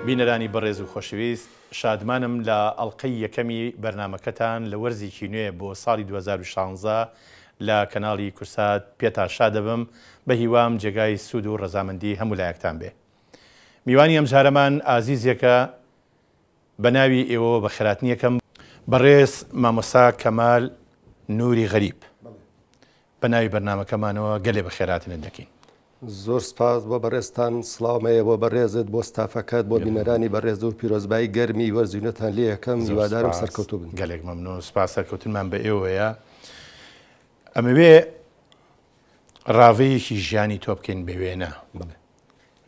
بینەرانی بەڕێز و خۆشەویست، شادمانم لە ئەڵقەی یەکەمی بەرنامەکەتان لە وەرزێکی نوێ بۆ ساڵی 2016 لە کەناڵی کورسات پێتان شاد دەبم، بە هیوام جێگای سوود و ڕەزامەندی هەموو لایەکتان بێ. میوانی ئەمجارەمان ئازیزێکە بە ناوی ئێوەوە بەخێراتنی ئەکەم. بەڕێز مامۆستا کەمال نوری غەریب بە ناوی بەرنامەکەمانەوە گەلێ بەخێراتنت دەکەین. زۆر سپاس بۆ بەڕێزتان، سڵاوم هەیە بۆ بەڕێزت، بۆ ستافەکەت، بۆ بینەرانی بەڕێز و پیرۆزبایی گەرمی وەرزی نوێتان لێ ئەکەم، زۆر هیوادارم سپاس، سەرکەوتوو بن. گەلێک مەمنوون، سپاس سەرکەوتنمان بە ئێوەیە. ئەمەوێ ڕاڤەیەکی ژیانی تۆ بکەین بە وێنە. بەڵێ.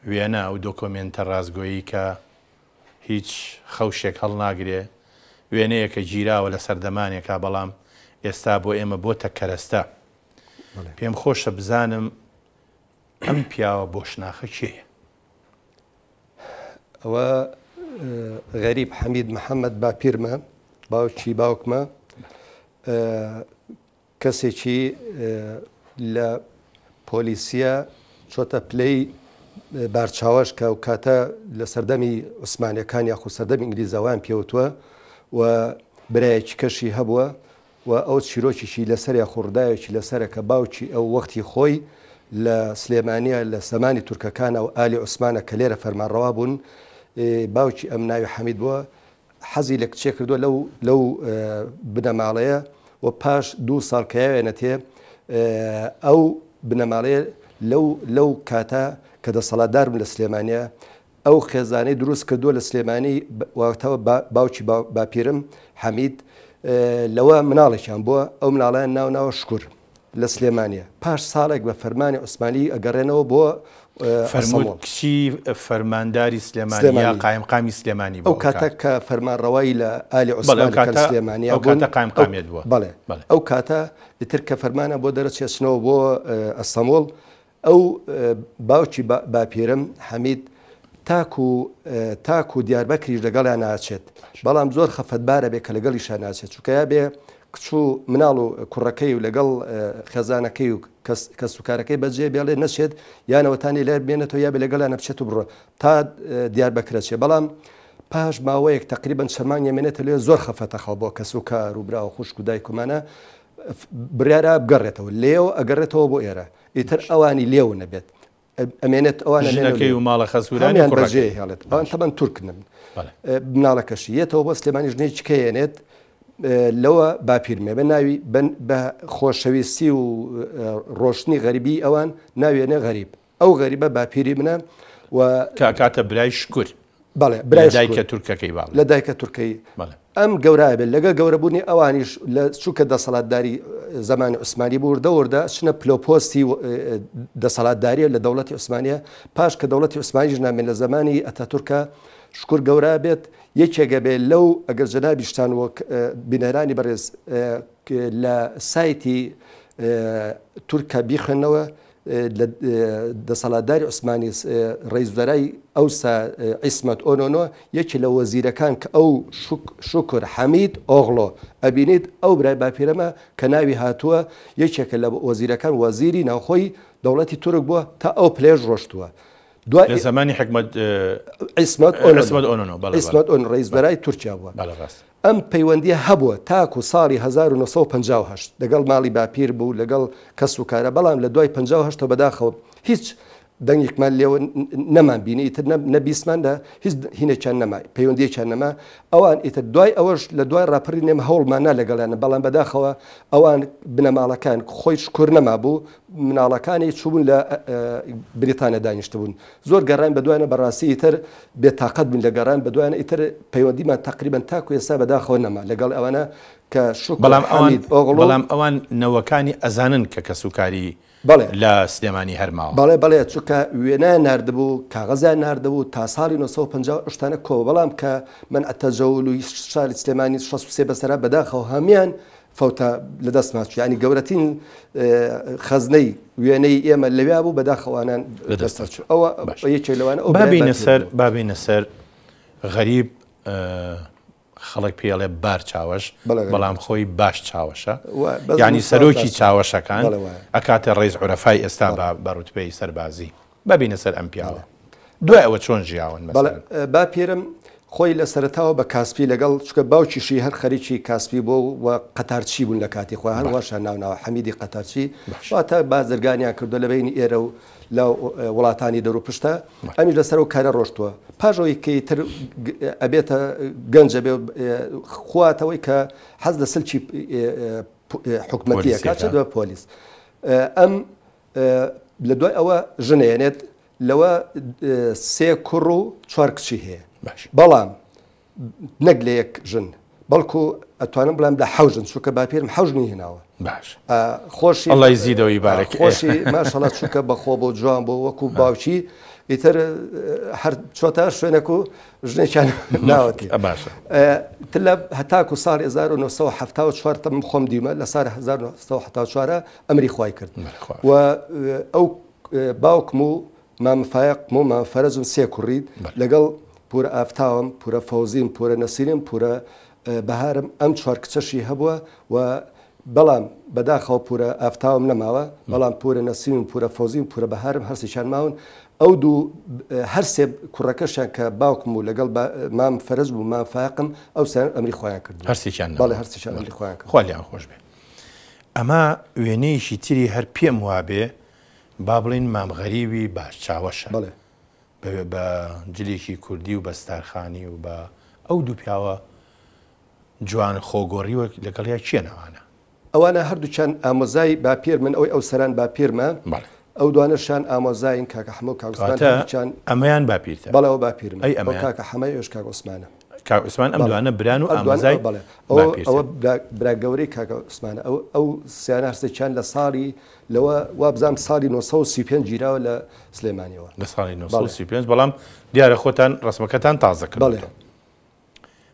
وێنە ئەو دۆکۆمێنتە ڕاستگۆیی کە هیچ خەوشێک هەڵناگرێ، وێنەیەکە گیراوە لە سەردەمانێکا بەڵام ئێستا بۆ ئێمە بۆتە کەرەستە. پێم خۆشە بزانم ئەم پیاوە بۆشناخە کێیە؟ ئەوە غەریب حەمید محەممەد باپیرمە، باوکی باوکمە، کەسێکی لە پۆلیسیە چۆتە پلەی بارچاوەش کە ئەو کاتە لە سەردەمی عوسمانیەکان یاخود سەردەمی ئینگلیزەوەیان پێوتووە و برایەکی کەشی هەبووە و ئەو چیرۆکیشی لەسەر یاخود ڕداوێکی لەسەرە کە باوکی ئەو وەختی خۆی لە سلێمانیە لە زەمانی تورکەکانە و ئالی عوسمانە کە لێرە فەرمانڕەوا بوون باوکی ئەم ناوی حەمید بووە حەزی لە کچێ کردووە لەو لەو بنەماڵەیە و پاش دوو ساڵ کە یاوێنەتێ ئەو بنەماڵەیە لەو لەو کاتە کە دەسەڵاتدار بوون لە سلێمانیە ئەو خێزانەی دروست کردووە لە سلێمانی واتەوە باوکی باپیرم حەمید لەوە مناڵێکیان بووە ئەو مناڵیان ناو ناوە شکر لە سلێمانیە پاش ساڵێک بە فەرمانی عوسمانی ئەگەڕێنەوە بۆ فەرمووت کچی فەرمانداری سلێمانی یا قایمقامی سلێمانی بوو ئەو کاتە کە فەرمانڕەوایی لە ئالی عوسمانی کە سلێمانی ئەو کاتە قایمقامیەت بووە بەڵێ ئەو کاتە ئیتر کە فەرمانە بۆ دەرەچێچنەوە بۆ ئەستەمۆڵ ئەو باوکی باپیرم حەمید تاکو تاکو دیاربەکریش لەگەڵیان ناچێت بەڵام زۆر خەفەتبارە بێ کە لەگەڵیشا ناچێت چونکە یا بێ کچ و مناڵ و کوڕەکەی و لەگەڵ خێزانەکەی و کەسوکارەکەی بەجێ بێڵێ نەچێت یانەوەتانی لێر بێنێتەوە یا بێ لەگەڵیان بچێت و بڕۆ تا دیاربەکرە چێ بەڵام پاش ماوەیەک تقریبا چەند مانگێ مێنێتە لێ زۆر خەفەتە خەو بۆ کەسوکار و برا و خوشک و دایکمانە بڕیارە بگەڕێتەوە لێەوە ئەگەڕێتەوە بۆ ئێرە ئیتر ئەوانی لێو نەبێت ئەمێنێت ئەوان ژنەکەی و ماڵە خەسوورانی بەجێ هێڵێت ئەوان تەبەن تورکنن مناڵەکەشی یەتەوە بۆ سلێمانی ژنێکی کەیەنێت لەوە باپیرمێ بە ناوی بە خۆشەویستی و ڕۆشتنی غەریبی ئەوان ناوێنێ غەریب ئەو غەریبە باپیری منە و کاکاتە برای شکر بەڵێ برای دایکە تورکەکەی باڵ لە دایکە تورکەی ئەم گەورە ئەبێت لەگەڵ گەورەبوونی ئەوانیش لە چونکە دەسەڵاتداری زەمانی عوسمانی بوو وردە وردە چنە پلۆپۆستی دەسەڵاتداریە لە دەوڵەتی عوسمانیە پاش کە دەوڵەتی عوسمانیش نامێن لە زەمانی ئەتاتورکە شکر گەورە بێت یەکێکە بێ لەو ئەگەر جەنابیشتان وەک بینەرانی بەڕێز لە سایتی تورکە بیخوێنەوە لە دەسەڵاتداری عوسمانی ڕەئیس وزەرای ئەوسا عیسمەت ئۆنۆنۆ یەکێ لە وەزیرەکان کە ئەو شوکر حەمید ئۆغڵۆ ئەبینیت ئەو برای باپیرەمە کە ناوی هاتووە یەکێکە لە وەزیرەکان وەزیری ناوخۆی دەوڵەتی تورک بووە تا ئەو پلەیەش ڕۆشتووە دوای لە زمانی حکمت عیسمەت ئۆنۆنۆ عیسمەت ئۆن ڕەئیس وزەرای تورکیا بووە ئەم پەیوەندییە هەبووە تاکو ساڵی 1958 لەگەڵ ماڵی باپیر بوو لەگەڵ کەس و کارە بەڵام لە دوای 58 ەوە بەداخەوە هیچ دەنگێکمان لێوە نەمان بینی ئیتر نە بیستمان لە هیچ هینێکیان نەما پەیوەندیەکیان نەما ئەوان ئیتر دوای ئەوەش لە دوای ڕاپەڕین ئێمە هەوڵمان نا لەگەڵیان بەڵام بەداخەوە ئەوان بنەماڵەکان خۆی شکور نەمابوو مناڵەکانی چوبوون لە بریتانیا دانیشتبوون زۆر گەڕاین بەدوایانە بەڕاستی ئیتر بێتاقەت بووین لە گەڕان بەدوایانە ئیتر پەیوەندیمان تەقریبەن تاکو ئێستا بەداخەوە نەما لەگەڵ ئەوانە کە شوکر بەڵام ئەوان حەمید ئۆغڵو بەڵام ئەوان نەوەکانی ئەزانن کە کەسوکاری بەڵێ لە سلێمانی هەر ماوە. بەڵێ بەڵێ چونکە وێنایان ناردبوو کاغەزیان ناردبوو تا ساڵی 950 ئەو شتانە کۆ بەڵام کە مەنع تەجەول و شاری سلێمانی 63 بەسەرا بەداخەوە هەموویان فەوتا لە دەستمان چوو یانی گەورەترین خەزنەی وێنەی ئێمە لەویا بوو بەداخەوانان لە دەست دەست چوو ئەوە باش یەکێک لەوانە ئەو با برای بێینە باپیرم سەر بوو. با بێینە سەر غەریب خەڵک پێی ئەڵێ بار چاوەش بەڵێ غەریب بەڵام خۆی باش چاوەشە وایە بەس یانی نووسراوە سەرۆکی باش چاوەش چاوەشەکان بەڵێ وایە ئەکاتە ڕەیس عورەفای ئێستا بەڵێ بە بە ڕوتبەی سەربازی با بێینە سەر ئەم پیاوە. بەڵێ. دوای ئەوە چۆن ژیاون بەڵێ باپیرم خۆی لە سەرەتاوە بە کاسپی لەگەڵ چونکە باوکیشی هەر خەریکی کاسپی بووە و قەتارچی بوون لە کاتی خۆیان هەر واشیان ناو ناوە حەمیدی قەتارچی واتە بازرگانیان کردووە لە بەینی ئێرە و لە وڵاتانی دەروپشتە ئەمیش لەسەر ئەو کارە ڕۆشتووە پاش ئەوەی کە ئیتر ئەبێتە گەنجە بێ خواتەوەی کە حەز لە سلکی حکومەتیەکە چ بە پۆلیس ئەم لە دوای ئەوە ژنێنێت لەوە سێ کوڕ و چوار کچی هەیە بەڵام نەک لە یەک ژن بەڵکو ئەتوانم بڵێم لە حەو ژن چونکە باپیرم حەو ژنی هێناوە باش خۆشی اللە یزیدەوە یبارک خۆشی ماشەڵا چونکە بەخۆ بۆ جوان بۆ وەکو باوکی ئیتر هەر چۆتە شوێنێک و ژنێکیان ناوەتی باشە تر لە هەتاکو ساڵ 1974 تەم خۆم دیمە لە ساڵ 1974 ئەمری خوای کرد و ئەو باوکم و مام فایەقم و مام فەرەجم سێ کوڕین لەگەڵ پورە ئافتاوم، پورە فەوزیم، پورە نەسیریم، پورە بەهارم ئەم چوار کچەشی هەبووە و بەڵام بەداخەوە پورە ئافتاوم نەماوە بەڵام پورە نەسیم و پورە فەوزی و پورە بەهارم هەرسێکیان ماون ئەو دوو هەر سێ کوڕەکەشیان کە باوکم و لەگەڵ مام فەرەج و مام فایەقم ئەو سیان ئەمری خۆیان کردووە. هەرسێکیان نەماون. بەڵێ هەرسێکیان ئەمری خۆیان کردووە. خوا لێیان خۆش بێ. ئەمە وێنەیەکی تری هەر پێم وابێ با بڵێین مام غەریبی باش چاوەشە. بەڵێ. بە بە جلێکی کوردی و بە ستارخانی و بە ئەو دوو پیاوە جوان خۆگۆڕیوە لەگەڵیا کێن ئەوانە؟ ئەوانە هەردووکیان ئامۆزای باپیرمن ئەوەی ئەو سەران باپیرمە بەڵێ. ئەو دوانەشیان ئامۆزاین کاکە حەمە و کاک عوسمان کەواتە هەردووکیان. ئەمەیان باپیرتە؟ بەڵێ ئەوە باپیرمە. ئەی ئەو ئەمەیان؟ کاکە حەمەیە ئەویش کاک عوسمانە. کاک عوسمان ئەم بەڵێ. دوانە بران و ئەم دوانە ئامۆزای بەڵێ. ئەوە باپیرتن. ئەوە برا برا گەورەی کاکە عوسمانە ئەو ئەو سیانە هەرسێکیان لە ساڵی لەوە وابزانم ساڵی 935 گیراوە لە سلێمانیەوە. لە ساڵی 935 بەڵام دیارە خۆتان ڕەسمەکەتان تازە کردووەتەوە.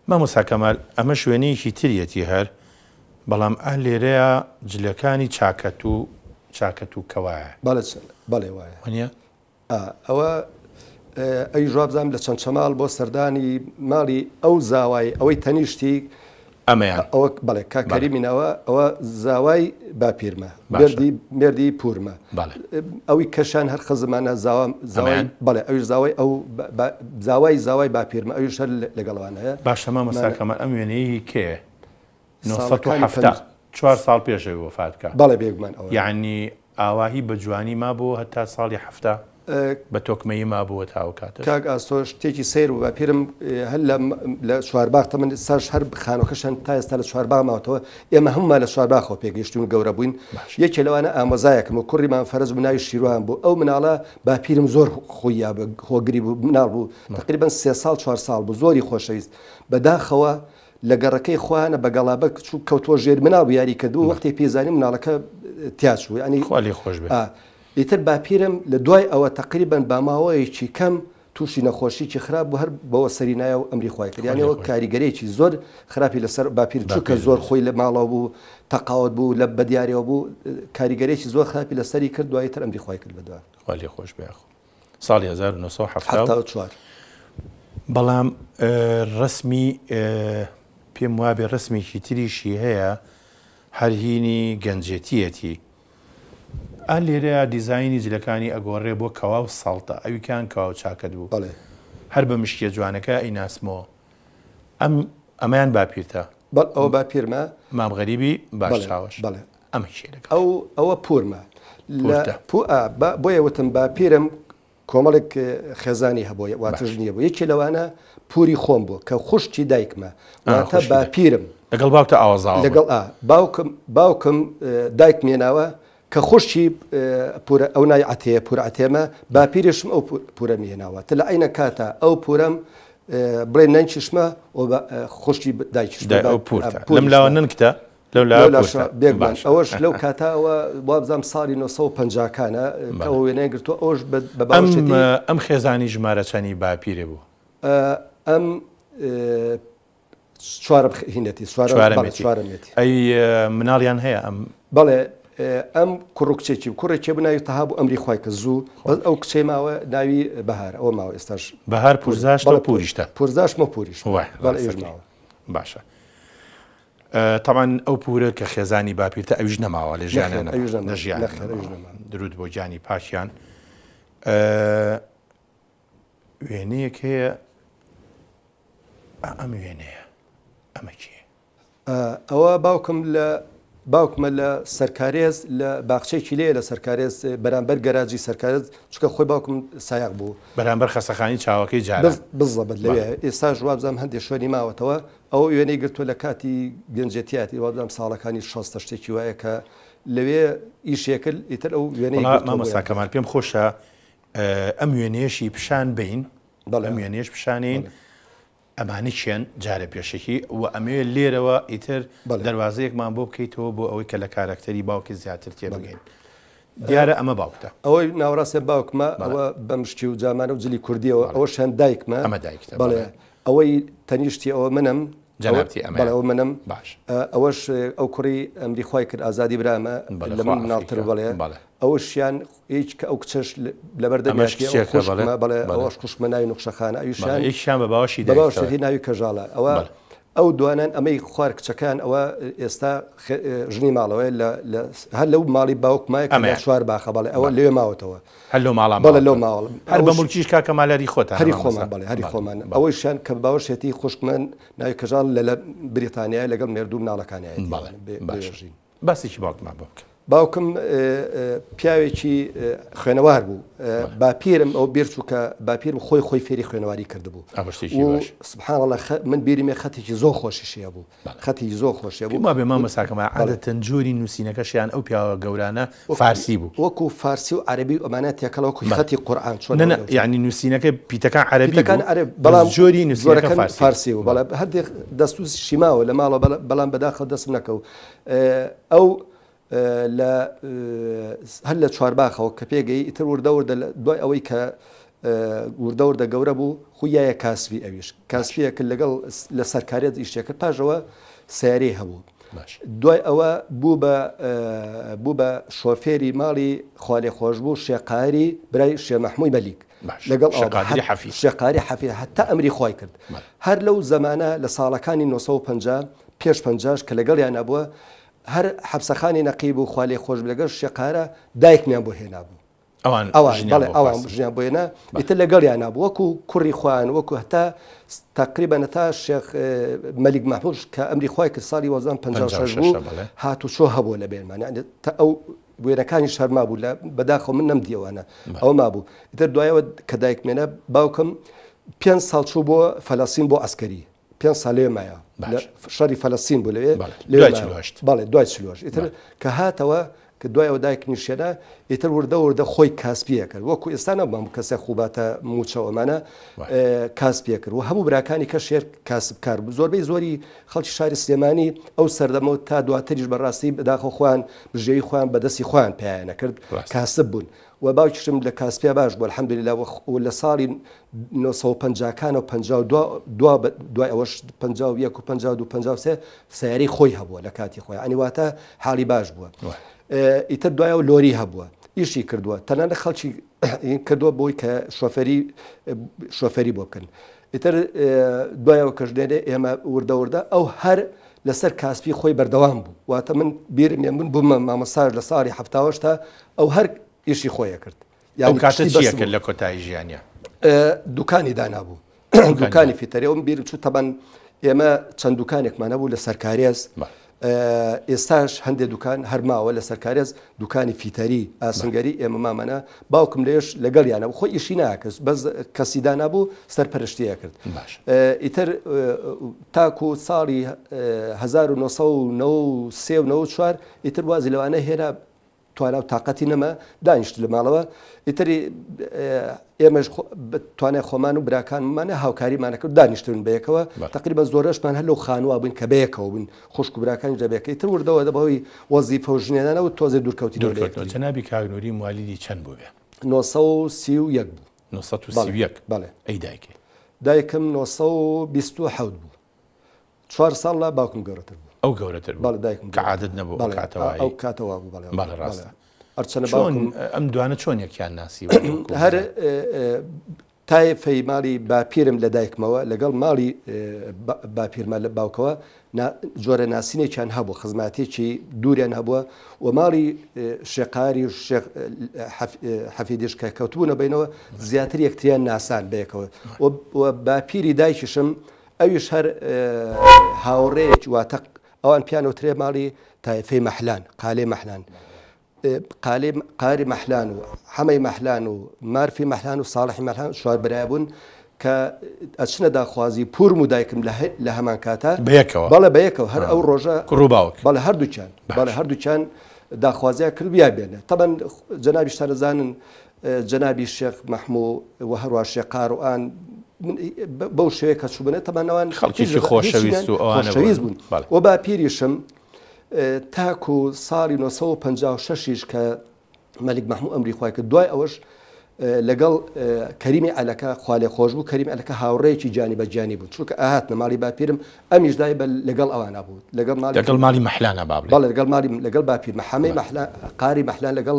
مامۆستا کەمال ئەمە شوێنەیەکی تریەتی هەر بەڵام ئا لێرەیا جلەکانی چاکەت و چاکەت و کەوایە. بەڵێ بەڵێ وایە. وەنیە؟ ئا ئەوە ئەویش وابزانم لە چەمچەماڵ بۆ سەردانی ماڵی ئەو زاوای ئەوەی تەنیشتی ئەمەیان ئەوە بەڵێ کاک کەریمی ناوە ئەوە زاوای باپیرمە مێردی مێردی پورمە ئەوی کەشان هەر خزمانە زاوا زاوای بەڵێ ئەویش زاوای ئەو زاوای زاوای باپیرمە ئەویش هەر لەگەڵوان هەیە باشە مامۆستا کەمال ئەم وێنەیە کێ 970 چوار ساڵ پێش ئەوی وەفات کا. بەڵێ بێگومان ئەوە. یەعنی ئاواهی بە جوانی مابۆوە هەتا ساڵی 70 بە تۆکمەیی مابۆوە تا ئەو کاتەش. کاک ئاسۆ شتێکی سەیر بوو باپیرم هەر لە لە چوارباغ تەمەن ئێستاش هەر خانووەکەشیان تا ئێستا لە چوارباغ ماوەتەوە ئێمە هەموومان لە چوارباخەوە پێگەیشتوین و گەورە بووین یەکێ لەوانە ئامۆزایەکم و کوڕی مام فەرەج بوو ناوی شیروان بوو ئەو مناڵە باپیرم زۆر خۆی هۆگری بوو مناڵ بوو تقریبا سێ ساڵ چوار ساڵ بوو زۆری خۆشەویست بەداخەوە لە گەڕەکەی خۆیانە بە گەڵابە چوو کەوتووە ژێر مناڵ بوو یاری کردبوو وەختێ پێی زانی مناڵەکە تیا چوو یانی خوا لێ خۆش بێ. ئا ئیتر باپیرم لە دوای ئەوە تەقریبەن با ماوەیەکی کەم تووشی نەخۆشیکی خراپ بوو هەر بەوە سەری نایە و ئەمری خوای کرد خوا یانی لێ ئەوە خۆش بێ. کاریگەریی زۆر خراپی لەسەر باپیر چونکە باپیرت زۆر بێ. خۆی لە ماڵەوە بوو تەقاوت بوو لە بەدیارەوە بوو کاریگەریی زۆر خراپی لەسەری کرد دوایی تر ئەمری خوای کرد بەدوا. خوا لێ خۆش بێ ئاخۆ. ساڵی 1974. 74. بەڵام ڕەسمی پێم وابێ ڕەسمێکی تریشی هەیە هەر هینی گەنجێتیەتی ئا لێرەیا دیزاینی جلەکانی ئەگۆڕێ بۆ کەوا و سەڵتە ئەویکان کەوا و چاکەت بوو بەڵێ. هەر بە مشکیە جوانەکە ئەیناسمەوە ئەم ئەمەیان باپیرتە؟ بەڵ ئەوە باپیرمە. مام غەریبی باش بەڵێ چاوەش بەڵێ. ئەمە کێ لەگەڵ؟ ئەو ئەوە پوورمە. لە پوورتە. پوو ئا با بۆیە وتم باپیرم کۆمەڵێک خێزانی هەبوو واتە باش. ژنی هەبوو یەکێ لەوانە پووری خۆم بوو کە خوشکی دایکمە ئا واتە خوشکی دایک. باپیرم. لەگەڵ باوکتا ئاوەزاوە بوون. لەگەڵ ئا باوکم باوکم دایکم هێناوە کە خوشکی پورە ئەو ناوی عەتێیە پور عەتێمە باپیریشم ئەو پورەمی هێناوە تە لە عەینە کاتا ئەو پورەم بڵێ نەنکیشمە و خوشکی دایکیشمە دای ئەو پورتە لەم لاوە نەنکتە لەو لاوە پورتە بێگومان ئەوەش لەو کاتاوە وابزانم ساڵی 950 کانە کە ئەو وێنەیان گرتووە ئەوش بە باوەشێتی ئەم خێزانی ژمارە چەنی باپیرێ بوو؟ ئەم چوارەم هینەتی چوارەمێتی چوارەمێتی ئەی مناڵیان هەیە ئەم بەڵێ ئەم کوڕ و کچێکی کوڕێکی بوو ناوی تەها بوو ئەمری خوای کە زوو بەس ئەو کچەی ماوە ناوی بەهار ئەوە ماوە ئێستاش بەهار پورزاشتە و پوریشتە پورزاشمە پوریش وای بەڵێ ئەویش ماوە باشە تەبعەن ئەو پورە کە خێزانی باپیرتە ئەویش نەماوە لە ژیانە نەخێر لە ژیان ئەویش نەماوە درود بۆ گیانی پاکیان. وێنەیەک هەیە ئەم وێنەیە ئەمە کێ؟ ئەوە باوکم لە باوکمە لە سەرکارێز لە باخچەیەکی لێیە لە سەرکارێز بەرامبەر گەراجی سەرکارێز چونکە خۆی باوکم سایەق بوو. بەرامبەر خەسەخانی چاوەکەی جاران. بزەبت لەوێ ئێستاش وابزانم هەندێ شوێنی ماوەتەوە ئەوە وێنەی گرتووە لە کاتی گەنجێتیاتی وابزانم ساڵەکانی شەستە شتێکی وایە کە لەوێ ئیشێ کرد ئیتر ئەو وێنەی وەڵا مامۆستا کەمال پێم خۆشە ئەم وێنەیەشی پیشان بەین ئەم وێنەیەش پیشانین ئەمانە کێن جارێ پێشەکی و ئەمەوێ لێرەوە ئیتر دەروازەیەکمان بۆ بکەیتەوە بۆ ئەوەی کە لە کارەکتەری باوکی زیاتر تێبگەین. دیارە ئەمە باوکتە. ئەوەی ناوەڕاستێ باوکمە، ئەوە بە مشکی و جامانە و جلی کوردیەوە، ئەوەشیان دایکمە. ئەمە دایکتە. بەڵێ. ئەوەی تەنیشتی ئەوە منم. جەنابتی ئەمەیە. بەڵێ ئەوە منم. باش. ئەوەش ئەو کوڕی ئەمری خوای کرد ئازادی برامە لە من مناڵتر بەڵێ. ئەوەشیان هیچ کە ئەو کچەش لەبەر دەمیەتی ئەو خوشکمە بەڵێ ئەوەش خوشکمە ناوی نوخشەخانە ئەویشیان یەکیان بە باوەشی بە باوەشی ناوی کەژاڵە ئەوە ئەو دوانان ئەمەی خوار کچەکان ئەوە ئێستا ژنی ماڵەوەی لە هەر لەو ماڵی باوکمایە کە چوار باخە بەڵێ ئەوە لەوێ ماوەتەوە هەر لەو ماڵە بەڵێ لەو ماڵ هەر بە مڵکیش کاکە مالەری خۆتان هەری خۆمان بەڵێ هەری خۆمان ئەوەیشیان کە باوەشێتی خوشکمن ناوی کەژاڵ لە بریتانیا لەگەڵ مێردوو مناڵەکانیان بەڵێ باشژین باسێکی باوکمان بۆ بکە. باوکم پیاوێکی خوێنەوار بوو باپیرم ئەو بیر چوو کە باپیرم خۆی خۆی فێری خوێنەواری کردبوو سبحان الله من بیریمێ خەتێکی زۆر خۆشیشی هەبوو خەتی زۆر خۆشی بوو ما بێ مامۆستا کەمال عادەتەن جۆری نووسینەکەشیان ئەو پیاوە گەورانە فارسی بوو وەکو فارسی و عەرەبی و ئەمانە تێکەڵ وەکو خەتی قورئان چۆن نە یعنی نووسینەکە پیتەکان عەرەبی پیتەکان عەرەب بەڵام جۆری نووسینەکە فارسی بوو بەڵام هەندێک دەستووسی ماوە لە ماڵەوە بەڵام بەداخەوە دەستم نەکەوت ئەو لە هەر لە چوارباخەوە کە پێگەی ئیتر وردە وردە دوای ئەوەی کە وردە وردە گەورە بوو خویایە کاسبی ئەویش کاسبیە کرد لەگەڵ لە سەرکارێت ئیشێ کرد پاژەوە سیارەی هەبوو دوای ئەوە بوو بە بوو بە شۆفێری ماڵی خوالێ خۆش بوو شێقاری برای شێ مەحمووی مەلیک لەگەڵ شێقاری حەفی هەتا ئەمری خۆی کرد هەر لەو زەمانە لە ساڵەکانی 950 پێش پەنجاش کە لەگەڵیانا بووە هەر حەپسەخانی نەقیب و خوا لێ خۆش بێ لەگەڵ شێقارە دایکمیان بۆ هێنابوو. ئەوان ئەوان ژنیان بەڵێ بۆ ئەوان خواستن. ژنیان بۆ هێنا ئیتر لەگەڵیانا بوو وەکو کوڕی خۆیان وەکو هەتا تەقریبەن هەتا شێخ مەلیک مەحموود کە ئەمری خوای کرد ساڵی وەزان 56 بوو 56 بەڵێ. هاتوچۆ هەبوو لە بێنمان یعنی تا ئەو وێنەکانیش هەر مابوو لە بەداخەوە من نەمدیەوانە ئەوە مابوو ئیتر دوایەوە کە دایکمێنە باوکم پێنج ساڵ چوو بۆ فەلەستین بۆ عەسکەری پێنج ساڵ لەوێ مایەوە لە شەڕی فەلەستین بوو لەوێ دوای 48 بەڵێ دوای 48 ئیتر کە هاتەوە کە دوای ئەوە دایک نیشێنا ئیتر وردە وردە خۆی کاسپیە کرد وەکو ئێستا نەبوو کەسێک خوباتە موچە ئەمانە کاسپیە کرد و هەموو براکانی کە شێر کاسبکار بوو زۆربەی زۆری خەڵکی شاری سلێمانی ئەو سەردەمە و تا دواتریش بەڕاستی بەداخۆ خۆیان بژێوی خۆیان بەدەستی خۆیان پیانە کرد کاسب بوون وە باوکیشم لە کاسپیا باش بوو الحمدللە وە لە ساڵی 950 کانەوە 52 دوا دوای ئەوەش 51 و 52 53 سیارەی خۆی هەبووە لە کاتی خۆی ئەنی واتە حاڵی باش بووە ئیتر دوایەوە لۆری هەبووە ئیشی کردووە تەنانەت خەڵکی کردووە بۆی کە شۆفەری شۆفەری بۆ بکەن ئیتر دوایەوە کەش دێنێ ئێمە وردە وردە ئەو هەر لەسەر کاسپی خۆی بەردەوام بوو واتە من بیرم یە من بوومە مامۆستاش لە ساڵی حەفتاوەش تا ئەو هەر ئیشی خۆی کرد ئەو کاتە چیە کرد لە کۆتایی ژیانیا؟ دوکانی دانابوو دوکانی فیتەری ئەوم بیرم چوو تەبەن ئێمە چەند دوکانێکمان هەبوو لە سەرکارێز ئێستاش هەندێک دوکان هەرماوە لە سەرکارێز دوکانی فیتەری ئاسنگەری ئێمە مامەە باوکم لێش لەگەڵیانە خۆی ئیشی ناکرد بەس کەسی دانابوو سەرپەرشتیە کرد ئیتر تاکو ساڵی 1993 و 94 ئیتر وازی لەوانە هێنا توانا و تاقەتی نەما دانیشت لە ماڵەوە ئیتر ئێمەش توانای خۆمان و براکانمانە هاوکاریمانە کرد دانیشتون بەیەکەوە تقریبا زۆرەشمان هەر لەو خانووە بووین کە بەیەکەوە بوون خوشک و براکانی دەبێت ئیتر وردەوە دەبەوەی وەزیفە و ژنێنانەوە تۆزێ دوورکەوتی دوورکەوتنەوە جەنابی کاک نوری موالیدی چەند بوو بێ؟ 931 بوو 931 بەڵێ ئەی دایکی؟ دایکم 927 بوو چوار ساڵ لە باوکم گەورەتر بوو. ئەو گەورەتر بوو. بەڵێ دایکم کە عادەت نەبوو ئەو کاتە وای. ئەو کاتە وا بوو بەڵێ. بەڵێ ڕاستە. هەرچەنە چۆن باوکم ئەم دوانە چۆن یەکیان ناسیوە؟ هەر تایفەی ماڵی باپیرم لە دایکمەوە لەگەڵ ماڵی باپیرمە لە باوکەوە جۆرە ناسینێکیان هەبوو، خزماتێکی دووریان هەبووە و ماڵی شێقاری و شێخ حەفیدیش کە کەوتبوونە بینەوە زیاتر یەکتریان ناسان بەیەکەوە و باپیری دایکیشم ئەویش هەر هاوڕێیەکی واتە ئەوان پیانەوترێ ماڵی تایفەی مەحلان قالێ مەحلان قالێ قاری مەحلان و حەمەی مەحلان و مارفی مەحلان و ساڵحی مەحلان چوار برای بوون کە ئەچنە داخوازی پورم و دایکم لە هەمان کاتە بەیەکەوە بەڵێ بەیەکەوە هەر ئەو ڕۆژە کوڕ و باوک بەڵێ هەردووکیان بەڵێ هەردووکیان داخوازیان کرد بیا بێنێ تەبەن جەنابیشتان دەزانن جەنابی شێخ مەحموو و هەروە شێخ قاروان بەو شێوەیە کە چووبنە تەمەنەوان خەڵکێکی خۆشەویست و ئەوانە خۆشەویست بوون و باپیریشم تاکو ساڵی 956 یش کە مەلیک مەحموو ئەمری خوای کرد دوای ئەوەش لەگەڵ کەریمی عەلەکە خوالێ خۆش بوو کەریم عەلەکە هاوڕێیەکی گیانی بە گیانی بوو چونکە ئاهاتنە ماڵی باپیرم ئەمیش دای بە لەگەڵ ئەوانە بوو لەگەڵ ماڵی لەگەڵ ماڵی مەحلانە با بڵێین بەڵێ لەگەڵ ماڵی لەگەڵ باپیر محەمەی مەحلان قاری مەحلان لەگەڵ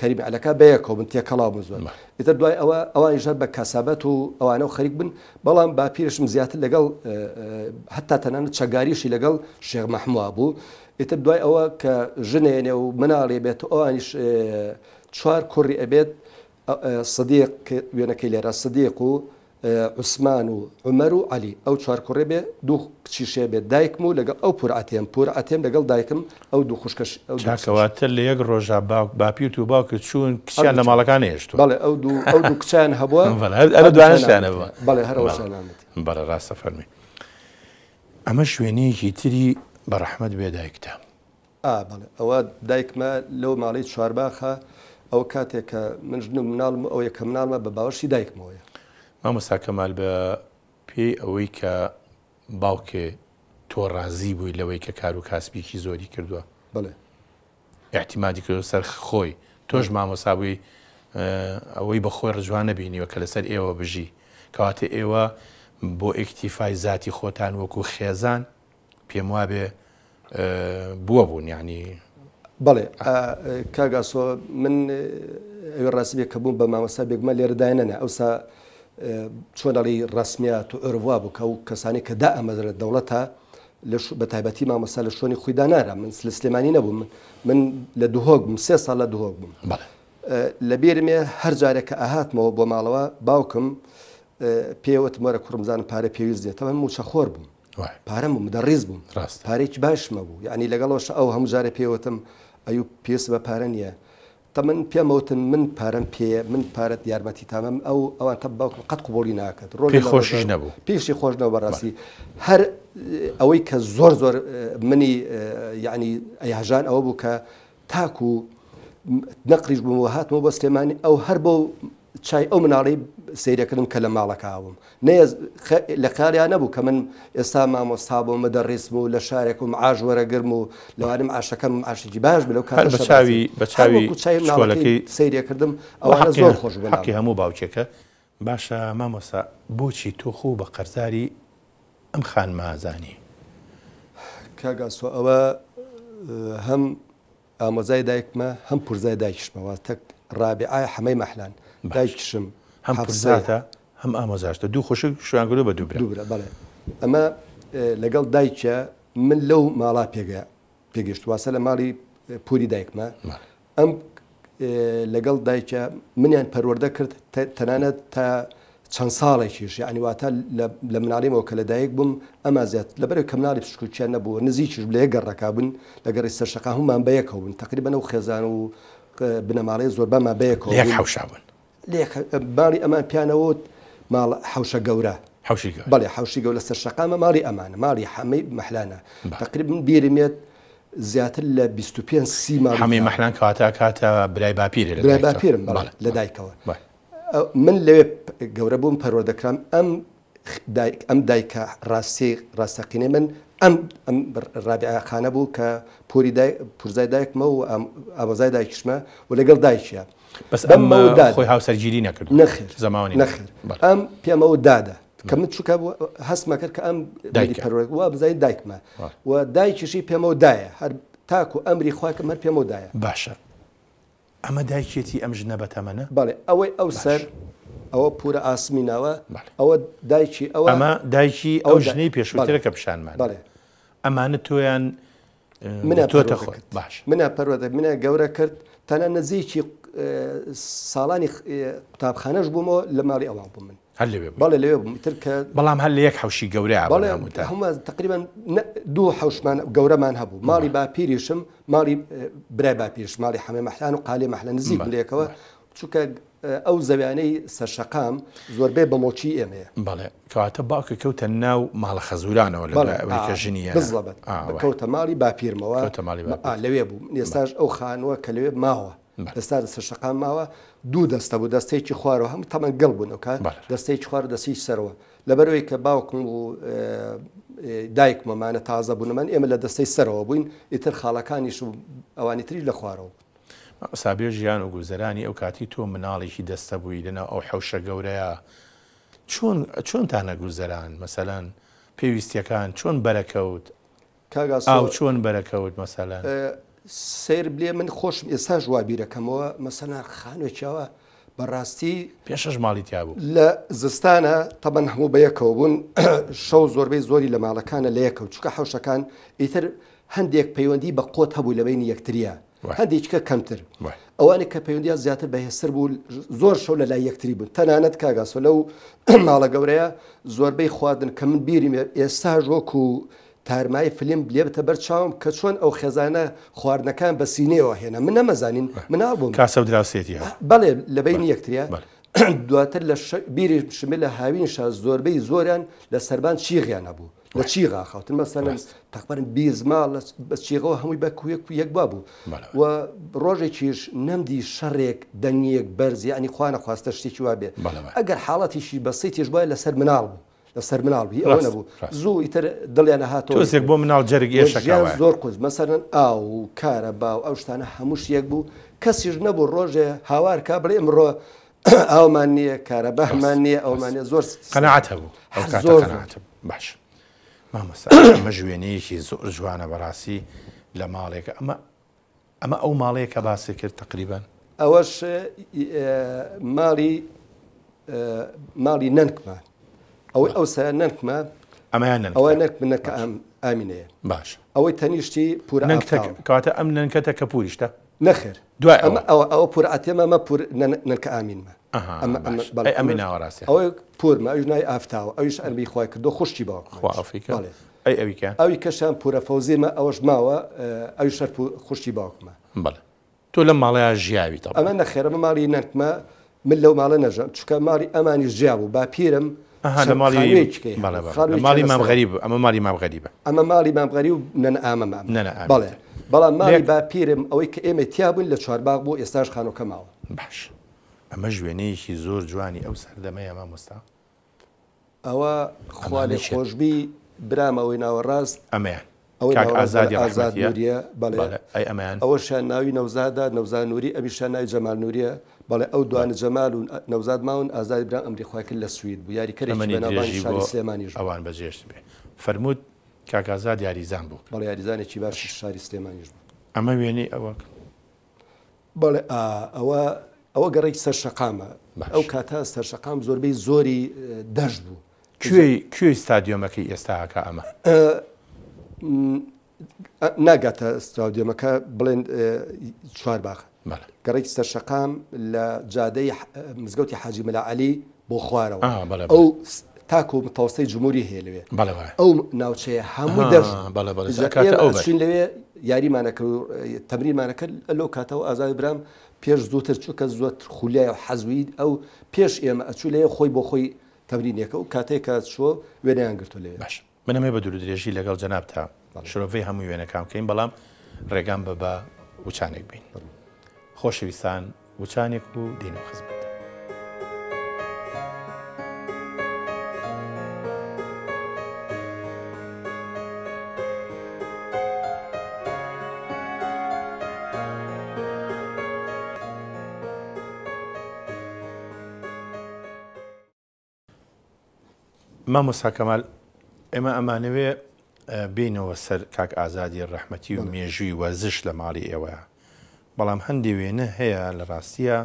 کەریم عەلەکە بەیەکەوە بوون تێکەڵاو بوون زۆر ئیتر دوای ئەوە ئەوانیش هەر بە کاسابەت و ئەوانە و خەریک بوون بەڵام باپیرشم زیاتر لەگەڵ هەتا تەنانەت چەکداریشی لەگەڵ شێخ مەحمووە بوو ئیتر دوای ئەوە کە ژنێنێ و مناڵێ بێت و ئەوانیش چوار کوڕی ئەبێت سدیق وێنەکەی لێرە سدیق و عوسمان و عومەر و عەلی ئەو چوار کوڕێ بێ دوو کچیشێ بێت دایکم و لەگەڵ ئەو پور عەتێم پور عەتێم لەگەڵ دایکم ئەو دوو خوشکەش ئەو دوو کاکە واتە لە یەک ڕۆژا باوک باپیرت و باوکت چوون کچیان لە ماڵەکان نەهێشتووە بەڵێ ئەو دوو ئەو دوو کچیان هەبووە بەڵێ هەر ئەو دوانەشیان هەبووە بەڵێ هەر ئەوەشیان هەبووە بەڵێ ڕاستە فەرمووی ئەمەش وێنەیەکی تری بە ڕەحمەت بێ دایکتە. ئا بەڵێ ئەوە دایکمە لەو ماڵەی چوارباخە ئەوە کاتێک کە من ژن و مناڵم و ئەو یەکەم مناڵمە بە باوەشی دایکمەوەیە. مامۆستا کەمال بە پێی ئەوەی کە باوکێ تۆ ڕازی بووی لەوەی کە کار و کاسبیکی زۆری کردووە. بەڵێ. ئیعتیمادی کردووە سەر خۆی تۆش مامۆستا بووی ئەوەی بە خۆی ڕجوا نەبینیوە کە لەسەر ئێوە بژی کەواتە ئێوە بۆ ئیکتیفای زاتی خۆتان وەکو خێزان پێم وابێ بووە بوون یعنی بەڵێ کاک ئاسۆ من ئەوێ ڕاستی بێ کە بووم بە مامۆستا بێگومان لێرە داینەنا ئەوسا چۆن ئەڵێی ڕەسمیات و عورف وابوو کە ئەو کەسانی کە دائەمەزرێت دەوڵەتە بە تایبەتی مامۆستا لە شوێنی خۆی دانارا من لە سلێمانی نەبووم من لە دهۆک بووم سێ ساڵ لە دهۆک بووم لە بیرمێ هەر جارێک کە ئەهاتمەوە بۆ ماڵەوە باوکم پێوتم وەرە کوڕم زانم پارە پێویست دێتەوە من موچەخۆر بووم پارەم بوو مدەڕیز بووم پارێکی باشمە بوو یعنی لەگەڵەوەش ئەو هەموو جارێ پێوتم ئەو پێویست بە پارە نییە تەمەن پێم وتن من پارەم پێیە من پارەت یارمەتی تامەم ئەو ئەوان تە باوکم قەت قبوڵی ناکرد ڕۆژ پێی خۆشیش نەبوو پێشی خۆش نەبوو بەڕاستی هەر ئەوەی کە زۆر زۆر منی یعنی ئەیهژان ئەوە بوو کە تاکو نەقلیش بووم و هاتمەوە بۆ سلێمانی ئەو هەر بۆ چای ئەو مناڵەی سەیرەکردم کە لە ماڵەکە بووم لە خەیاڵیا نەبوو کە من ئێستا مامۆستا بووم مدەڕیس بوو لە شارێک و معاش وەرەگرم و لەوانە معاشەکەم معاشێکی باش بێ لەو کاتەشە هەر بە چاوی بە چاوی وەکو چاوی مناڵەکەی سەیرێ کردم ئەوانە زۆر خۆش بوو حەقی هەموو باوکێکە باشە مامۆستا بۆچی تۆ خۆو بە قەرزاری ئەم خانمە ئەزانی؟ کاک ئاسۆ ئەوە هەم ئامۆزای دایکمە هەم پورزای دایکیشمە واتە ڕابیعای حەمەی مەحلان دایکیشم هەم پورزاتە هەم ئامۆزاشتە دوو خوشک شویان کردووە بە دوو برا. دوو برا بەڵێ ئەمە لەگەڵ دایکە من لەو ماڵا پێگە پێگەشت واسە لە ماڵی پوری دایکمە ئەم لەگەڵ دایکە منیان پەروەردە کرد تەنانەت تا چەند ساڵێکیش یعنی واتە لە مناڵیمەوە کە لەدایک بووم ئەما زیاد لەبەرەوەی کە مناڵی پشکوچیان نەبوو نزیکیش لە یەک گەڕەکا بوون لە گەڕی سەر شەقام هەموومان بەیەکەوە بوون تقریبا ئەو خێزان و بنەماڵەی زۆربەمان بەیەکەوە لە یەک حەوشا بوون لە یەک ماڵی ئەمان پیانەوت ماڵ حەوشە گەورە حەوشی گەورە بەڵێ حەوشی گەورە لەسەر شەقامە ماڵی ئەمانە ماڵی حەمەی مەحلانە تقریبا بیرم یەت زیاتر لە 25 سی ماڵی حەمەی مەحلان کەواتە کاتە برای باپیرە لە برای باپیرم بەڵێ لە دایکەوە من لەوێ گەورە بووم پەروەردە کرام ئەم دایک ئەم دایکە ڕاستی ڕاستەقینەی من ئەم ئەم ڕابیعە خانە بوو کە پوری دای پورزای دایکمە و ئامۆزای دایکیشمە و لەگەڵ دایکیە بەس ئەم خۆی هاوسەرگیری نەکرد نەخێر زەماوەنی نەخێر ئەم پێمەوە دادە کە من چووکە هەستمە کرد کە ئەم دایک پەروەردە وا بزانین دایکمە و دایکیشی پێمەوە دایە هەر تاکو ئەمری خواکەم هەر پێمەوە دایە باشە ئەمە دایکێتی ئەم ژنە بەتەمەنە؟ بەڵێ ئەوەی ئەو سەر. ئەوە پورە ئاسمی ناوە ئەوە دایکی ئەوە ئەمە دایکی ئەو ژنەی پێشووترە کە پیشانمان بەڵێ. ئەمانە تۆیان منە تۆتە خۆ باش منە پەروەردە منە گەورە کرد تەنە نزیکی ساڵانی قوتابخانەش بوومەوە لە ماڵی ئەوان بووم من هەر لەوێ بووی؟ بەڵێ لەوێ بووم ئیتر کە بەڵام هەر لە یەک حەوشی گەورەیا بوون بەڵێ هەمووتان. هەموومان تەقریبەن نە دوو حەوشمان گەورەمان هەبوو ماڵی باپیریشم ماڵی برای باپیریش ماڵی حەمەی مەحلان و قالی مەحلە نزیک بوون بەڵێ لە یەکەوە چونکە ئەو زەویانەی سەرشەقام زۆربەی بە مڵکی ئێمەیە. بەڵێ کەواتە باوکت کەوتە ناو ماڵە خەزوورانەوە لە بەڵێ دوای ئەوەی کە ژنی هێنا. بزەبت ئا وایە. کەوتە ماڵی باپیرمەوە کەوتە ماڵی ئا باپیرت. لەوێ بوو ئێستاش ئەو خانووە کە لەوێ ماوە ئێستا لەسەر شەقام ماوە دوو دەستە بوو دەستەیەکی خوارەوە هەموو تەمەن گەڵ بوون ئەو کات دەستەیەکی خوار و دەستەیەکی سەرەوە لەبەرەوەی کە باوکم و دایکمەمانە تازە بوون من ئێمە لە دەستەی سەرەوە بووین ئیتر خاڵەکانیش و ئەوانی تریش لە خوارەوە بوون. مامۆستا بێ ژیان و گوزەرانی ئەو کاتی تۆ مناڵێکی دەستە بووی لەناو ئەو حەوشە گەورەیە چۆن چۆنتان ئەگوزەران مەسەلەن پێویستیەکان چۆن بەرەکەوت کاک ئاسۆ ئاو چۆن بەرەکەوت مەسەلەن؟ سەیر بلێ من خۆشم ئێستاش وا بیرەکەمەوە مەسەلەن خانوێکی ئاوا بەڕاستی پێ شەش ماڵی تیا بوو. لە زستانە تەبەن هەموو بە یەکەوە بوون شەو زۆربەی زۆری لە ماڵەکانە لە یەکەوە چونکە حەوشەکان ئیتر هەندێک پەیوەندی بە قۆت هەبوو لە بەینی یەکتریە هەندێکیکە کەمتر ئەوانە کە پەیوەندیان زیاتر بەهێزتر بوو زۆر شەو لە لای یەکتری بوون تەنانەت کاگاسۆ لەو ماڵە گەورەیە زۆربەی خواردن کە من بیرم ئێستاش وەکو تارمایی فلیم لێبتە بەر چاوم کە چۆن ئەو خێزانە خواردنەکان بە سینەیەوە هێنا من نەمەزانین مناڵ بووم کاسە و دراوسێتی هەبوو بەڵێ لە بەینی یەکتریە دواتر لە بیریشم لە هاوینشا زۆربەی زۆریان لە سەربان چیغیان هەبوو لە چیغا خەوتن مەسەلەن تەقبەرن بیز ماڵ بە چیغەوە هەمووی بە کویەک و یەک بابوو و ڕۆژێکیش نەمدی شەڕێک دەنگیەک بەرز یعنی خوا نەخواستە شتێکی وا بێ ئەگەر حاڵەتیشی بەسیتیش بووە لەسەر مناڵ بوو لەسەر مناڵ بوو ئەوە نەبوو زوو ئیتر دڵیان هاتەوە تۆزێک بۆ مناڵ جەرگ ئێشەکە زۆر قورس مەسەلەن ئاو و کارەبا و ئەو شتانە هەمووش یەک بوو کەسیش نەبوو ڕۆژێ هاوار کا بڵێ ئمڕۆ ئاومان نییە کارەبامان نییە ئەومان نییە زۆر قەناعەت هەبوو ئەو کاتە زۆر قەناعەت هەبوو. باش مامۆستا ئەمەش وێنەیەکی زۆر جوانە بەڕاستی لە ماڵێکە ئەمە ئەمە ئەو ماڵەیە کە باسی کرد تقریبان ئەوەش ماڵی ماڵی نەنکمە ئەوەی ئەو سەر نەنکمە ئەمەیان نەنکتە. ئەوە نەنک منە کە ئەم ئامینەیە باش ئەوەی تەنیشتی پورە نەنکتە ئافتاوە. کەواتە ئەم نەنکەتە کە پوریشتە نەخێر دوای ئەمە ئەوە ئەوە ئەوە پور عەتێمە ئەمە پور نەنکە ئامینمە ئەها ئەمە ئەمە باش بەڵێ ئەی ئەمەی ئەمەش ناوەڕاستیان ئەوەی پورمە ئەویش ناوی ئافتاوە ئەویش ئەربی خوای کردو خوشکی باوکمە خوا ئەویش عەفوی کە بەڵێ ئەی ئەوی کە ئەوی کەشیان پورە فەوزیمە ئەوەش ماوە ئەویش هەر خوشکی باوکمە. بەڵێ تۆ لەم ماڵەیا ژیاوی تەبعەن. ئەمە نەخێر ئەمە ماڵی نەنکمە من لەو ماڵە نەژام چونکە ماڵی ئەمانیش جیا بوو باپیرم ئەها لە چەند ماڵی خانوویەکی کەی بەڵێ هەبوو بەڵێ لە خانوویەکی ماڵی مام لەسەر غەریب ئەمە ماڵی مام غەریبە. ئەمە ماڵی مام غەریب و نەنە ئامەمە ئەمە نەنە ئامەتە. بەڵێ بەڵام ماڵی لێک باپیرم ئەوەی کە ئێمە تیا بووین لە چوارباغ بوو ئێستاش خانووەکە ماوە. باش ئەمەش وێنەیەکی زۆر جوانی ئەو سەردەمەیە مامۆستا. ئەوە خوا لێ خۆشبی برام ئەوەی ناوەڕاست ئەمەیان ئەوەی کاک ناوەڕاست ئازادی بەڵێ ئازاد ڕەحمەتیە نوریە بەڵێ بەڵێ ئەی ئەمەیان ئەوەشیان ناوی نەوزادە نەوزاد نوری ئەمیشیان ناوی جەمال نوریە بەڵێ ئەو بەڵێ دوانە جەمال و نەوزاد ماون ئازادی برام ئەمری خوای کرد لە سوید بوو یاریکەرێکی تەمەنی بەناوبانگی درێژی شاری بۆ سلێمانیش بوو. ئەوان بەجێشت بێ فەرمووت کاک ئازاد یاریزان بوو. بەڵێ یاریزانێکی باشی شاری سلێمانیش بوو. ئەمە وێنەی ئەوە. بەڵێ ئا ئەوە ئەوە گەڕێکی سەر شەقامە ئەو باش. کاتە سەر شەقام زۆربەی زۆری دەشت بوو. کوێی کوێی ستادیۆمەکەی ئێستا هەکا ئەمە؟ ناگاتە ستادیۆمەکە بڵێن چوارباغ. بەڵێ. گەڕێکی سەر شەقام لە جادەی مزگەوتی حاجی مەلا عەلی بۆ خوارەوە. ئا بەڵێ ئەو بەڵێ. تاکو متەوەستەی جمهوری هەیە لەوێ. بەڵێ بەڵێ. ئەو ناوچەیە هەمووی دەشت ئەها بوو. بەڵێ بەڵێ جا ئەکاتە ئێمە ئەو بەر. ئەچووین لەوێ یاریمان ئەکرد و تەمرینمان ئەکرد لەو کاتەوە ئازاد برام پێش زووتر چونکە زۆتر خولیای و حەزوی ئەو پێش ئێمە ئەچوو لەوێ خۆی بۆ خۆی تەمرینێکە و کاتێک کە چووە وێنەیان گرتووە لەوێ. باش من ئەمەوێ بە دوورودرێژی لەگەڵ جەنابتا شرۆڤەی هەموو وێنەکان بکەین بەڵام ڕێگام بە بە وچانێک بین. خۆشەویستان وچانێک و دێینەوە خزمەتتان. مامۆستا کەمال ئێمە ئەمانەوێ بینەوە سەر کاک ئازادی ڕەحمەتی و مێژووی وەرزش لە ماڵی ئێوەیە بەڵام هەندێ وێنە هەیە لە ڕاستیە.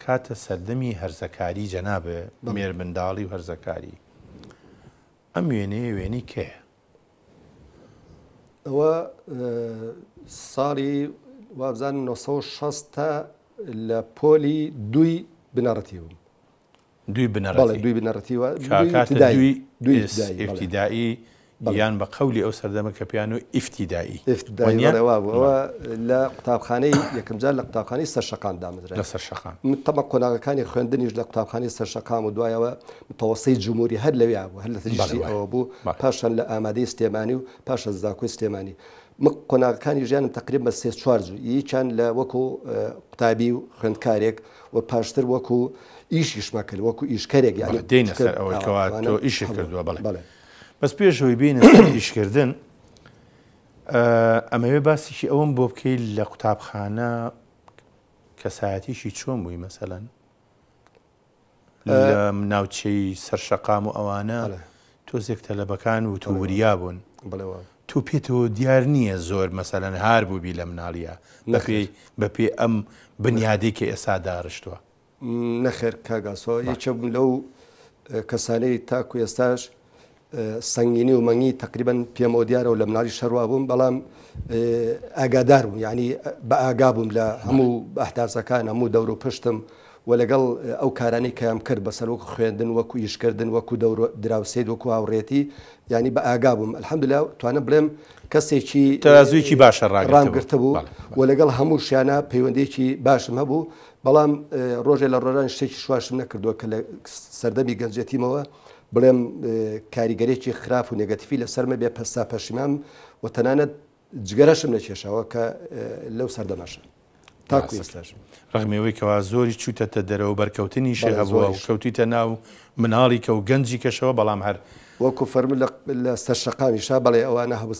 ئەکاتە سەردەمی هەرزەکاری جەنابێ مێرمنداڵی و هەرزەکاری. ئەم وێنەیە وێنەی کێیە؟ ئەوە ساڵی وابزانم 960 تا لە پۆلی دووی بنەڕەتی بووم. دووی بنەڕەتی؟ بەڵێ دووی بنەڕەتی و کاکاتە دووی ئیبتیدائی یان بە قەولی ئەو سەردەمە کە پێیان و ئیفتیدائی. ئیفتیدائی بەڵێ وا بوو. ئەوە لە قوتابخانەی یەکەم جار لە قوتابخانەی سەرشەقام دامەزرا. لە سەرشەقام. من تەمە قۆناغەکانی خوێندنیش لە قوتابخانەی سەرشەقام و دوایەوە متەوەسەی جمهوری هەر لەویا بوو، هەر لە تەنیشتی ئەوە بوو، پاشان لە ئامادەی سلێمانی و پاشان زانکۆی سلێمانی. من قۆناغەکانی ژیانم تەقریبەن بە سێ چوار جوو، یەکیان لە وەکو قوتابی و خوێندکارێک و پاشتر وەکو ئیشیشمە کرد، وەکو ئیشکەرێک یانی دێینە سەر ئەوەی کەوا تۆ ئیشت کردووە. بەڵێ. بەس پێش ئەوەی بێینە سەر ئیشکردن ئەمەوێ باسێکی ئەوەم بۆ بکەیت لە قوتابخانە کەسایەتیشی چۆن بووی مەسەلەن لە ناوچەی سەرشەقام و ئەوانە تۆزێک تەلەبەکان و تۆ وریا بوون تۆ پێتەوە دیار نییە زۆر مەسەلەن هار بووبی لە مناڵیە بەپێی بەپێی ئەم بنیادەی کە ئێستا داڕشتووە. نەخێر کاک ئاسۆ یەکێ بووم لەو کەسانەی تاکو ئێستاش سەنگینی و مەنگی تقریبا پێمەوە دیارە و لە مناڵی شەروا بووم بەڵام ئاگادار بووم یعنی بە ئاگا بووم لە هەموو ئەحداسەکان هەموو دەور و پشتم و لەگەڵ ئەو کارانەی کەیان کرد بەسەر وەکو خوێندن وەکو ئیشکردن وەکو دەور دراوسێت وەکو هاوڕێتی یعنی بە ئاگا بووم الحمدلله توانم بڵێم کەسێکی تەرازوویەکی باشە ڕاگرتبوو و لەگەڵ هەموو شیانە پەیوەندێکی باشم هەبوو بەڵام ڕۆژێ لە ڕۆژان شتێکی شواشم نەکردووە کە لە سەردەمی گەنجێتیمەوە بڵێم کاریگەرێکی خراپ و نێگەتیفی لەسەرمە بێ پەستا پەشیمام و تەنانەت جگەرەشم نەکێشاوە کە لەو سەردەمەشە تاکو ئێستاش. ڕەغمی ئەوەی کەوا زۆری چووتەتە دەرەوە بەرکەوتنیشی هەبووە و کەوتویتە ناو مناڵی کە و گەنجی کەشەوە بەڵام هەر. وەکو فەرموو لە لە سەر شەقامیشا بەڵێ ئەوانە هەبوو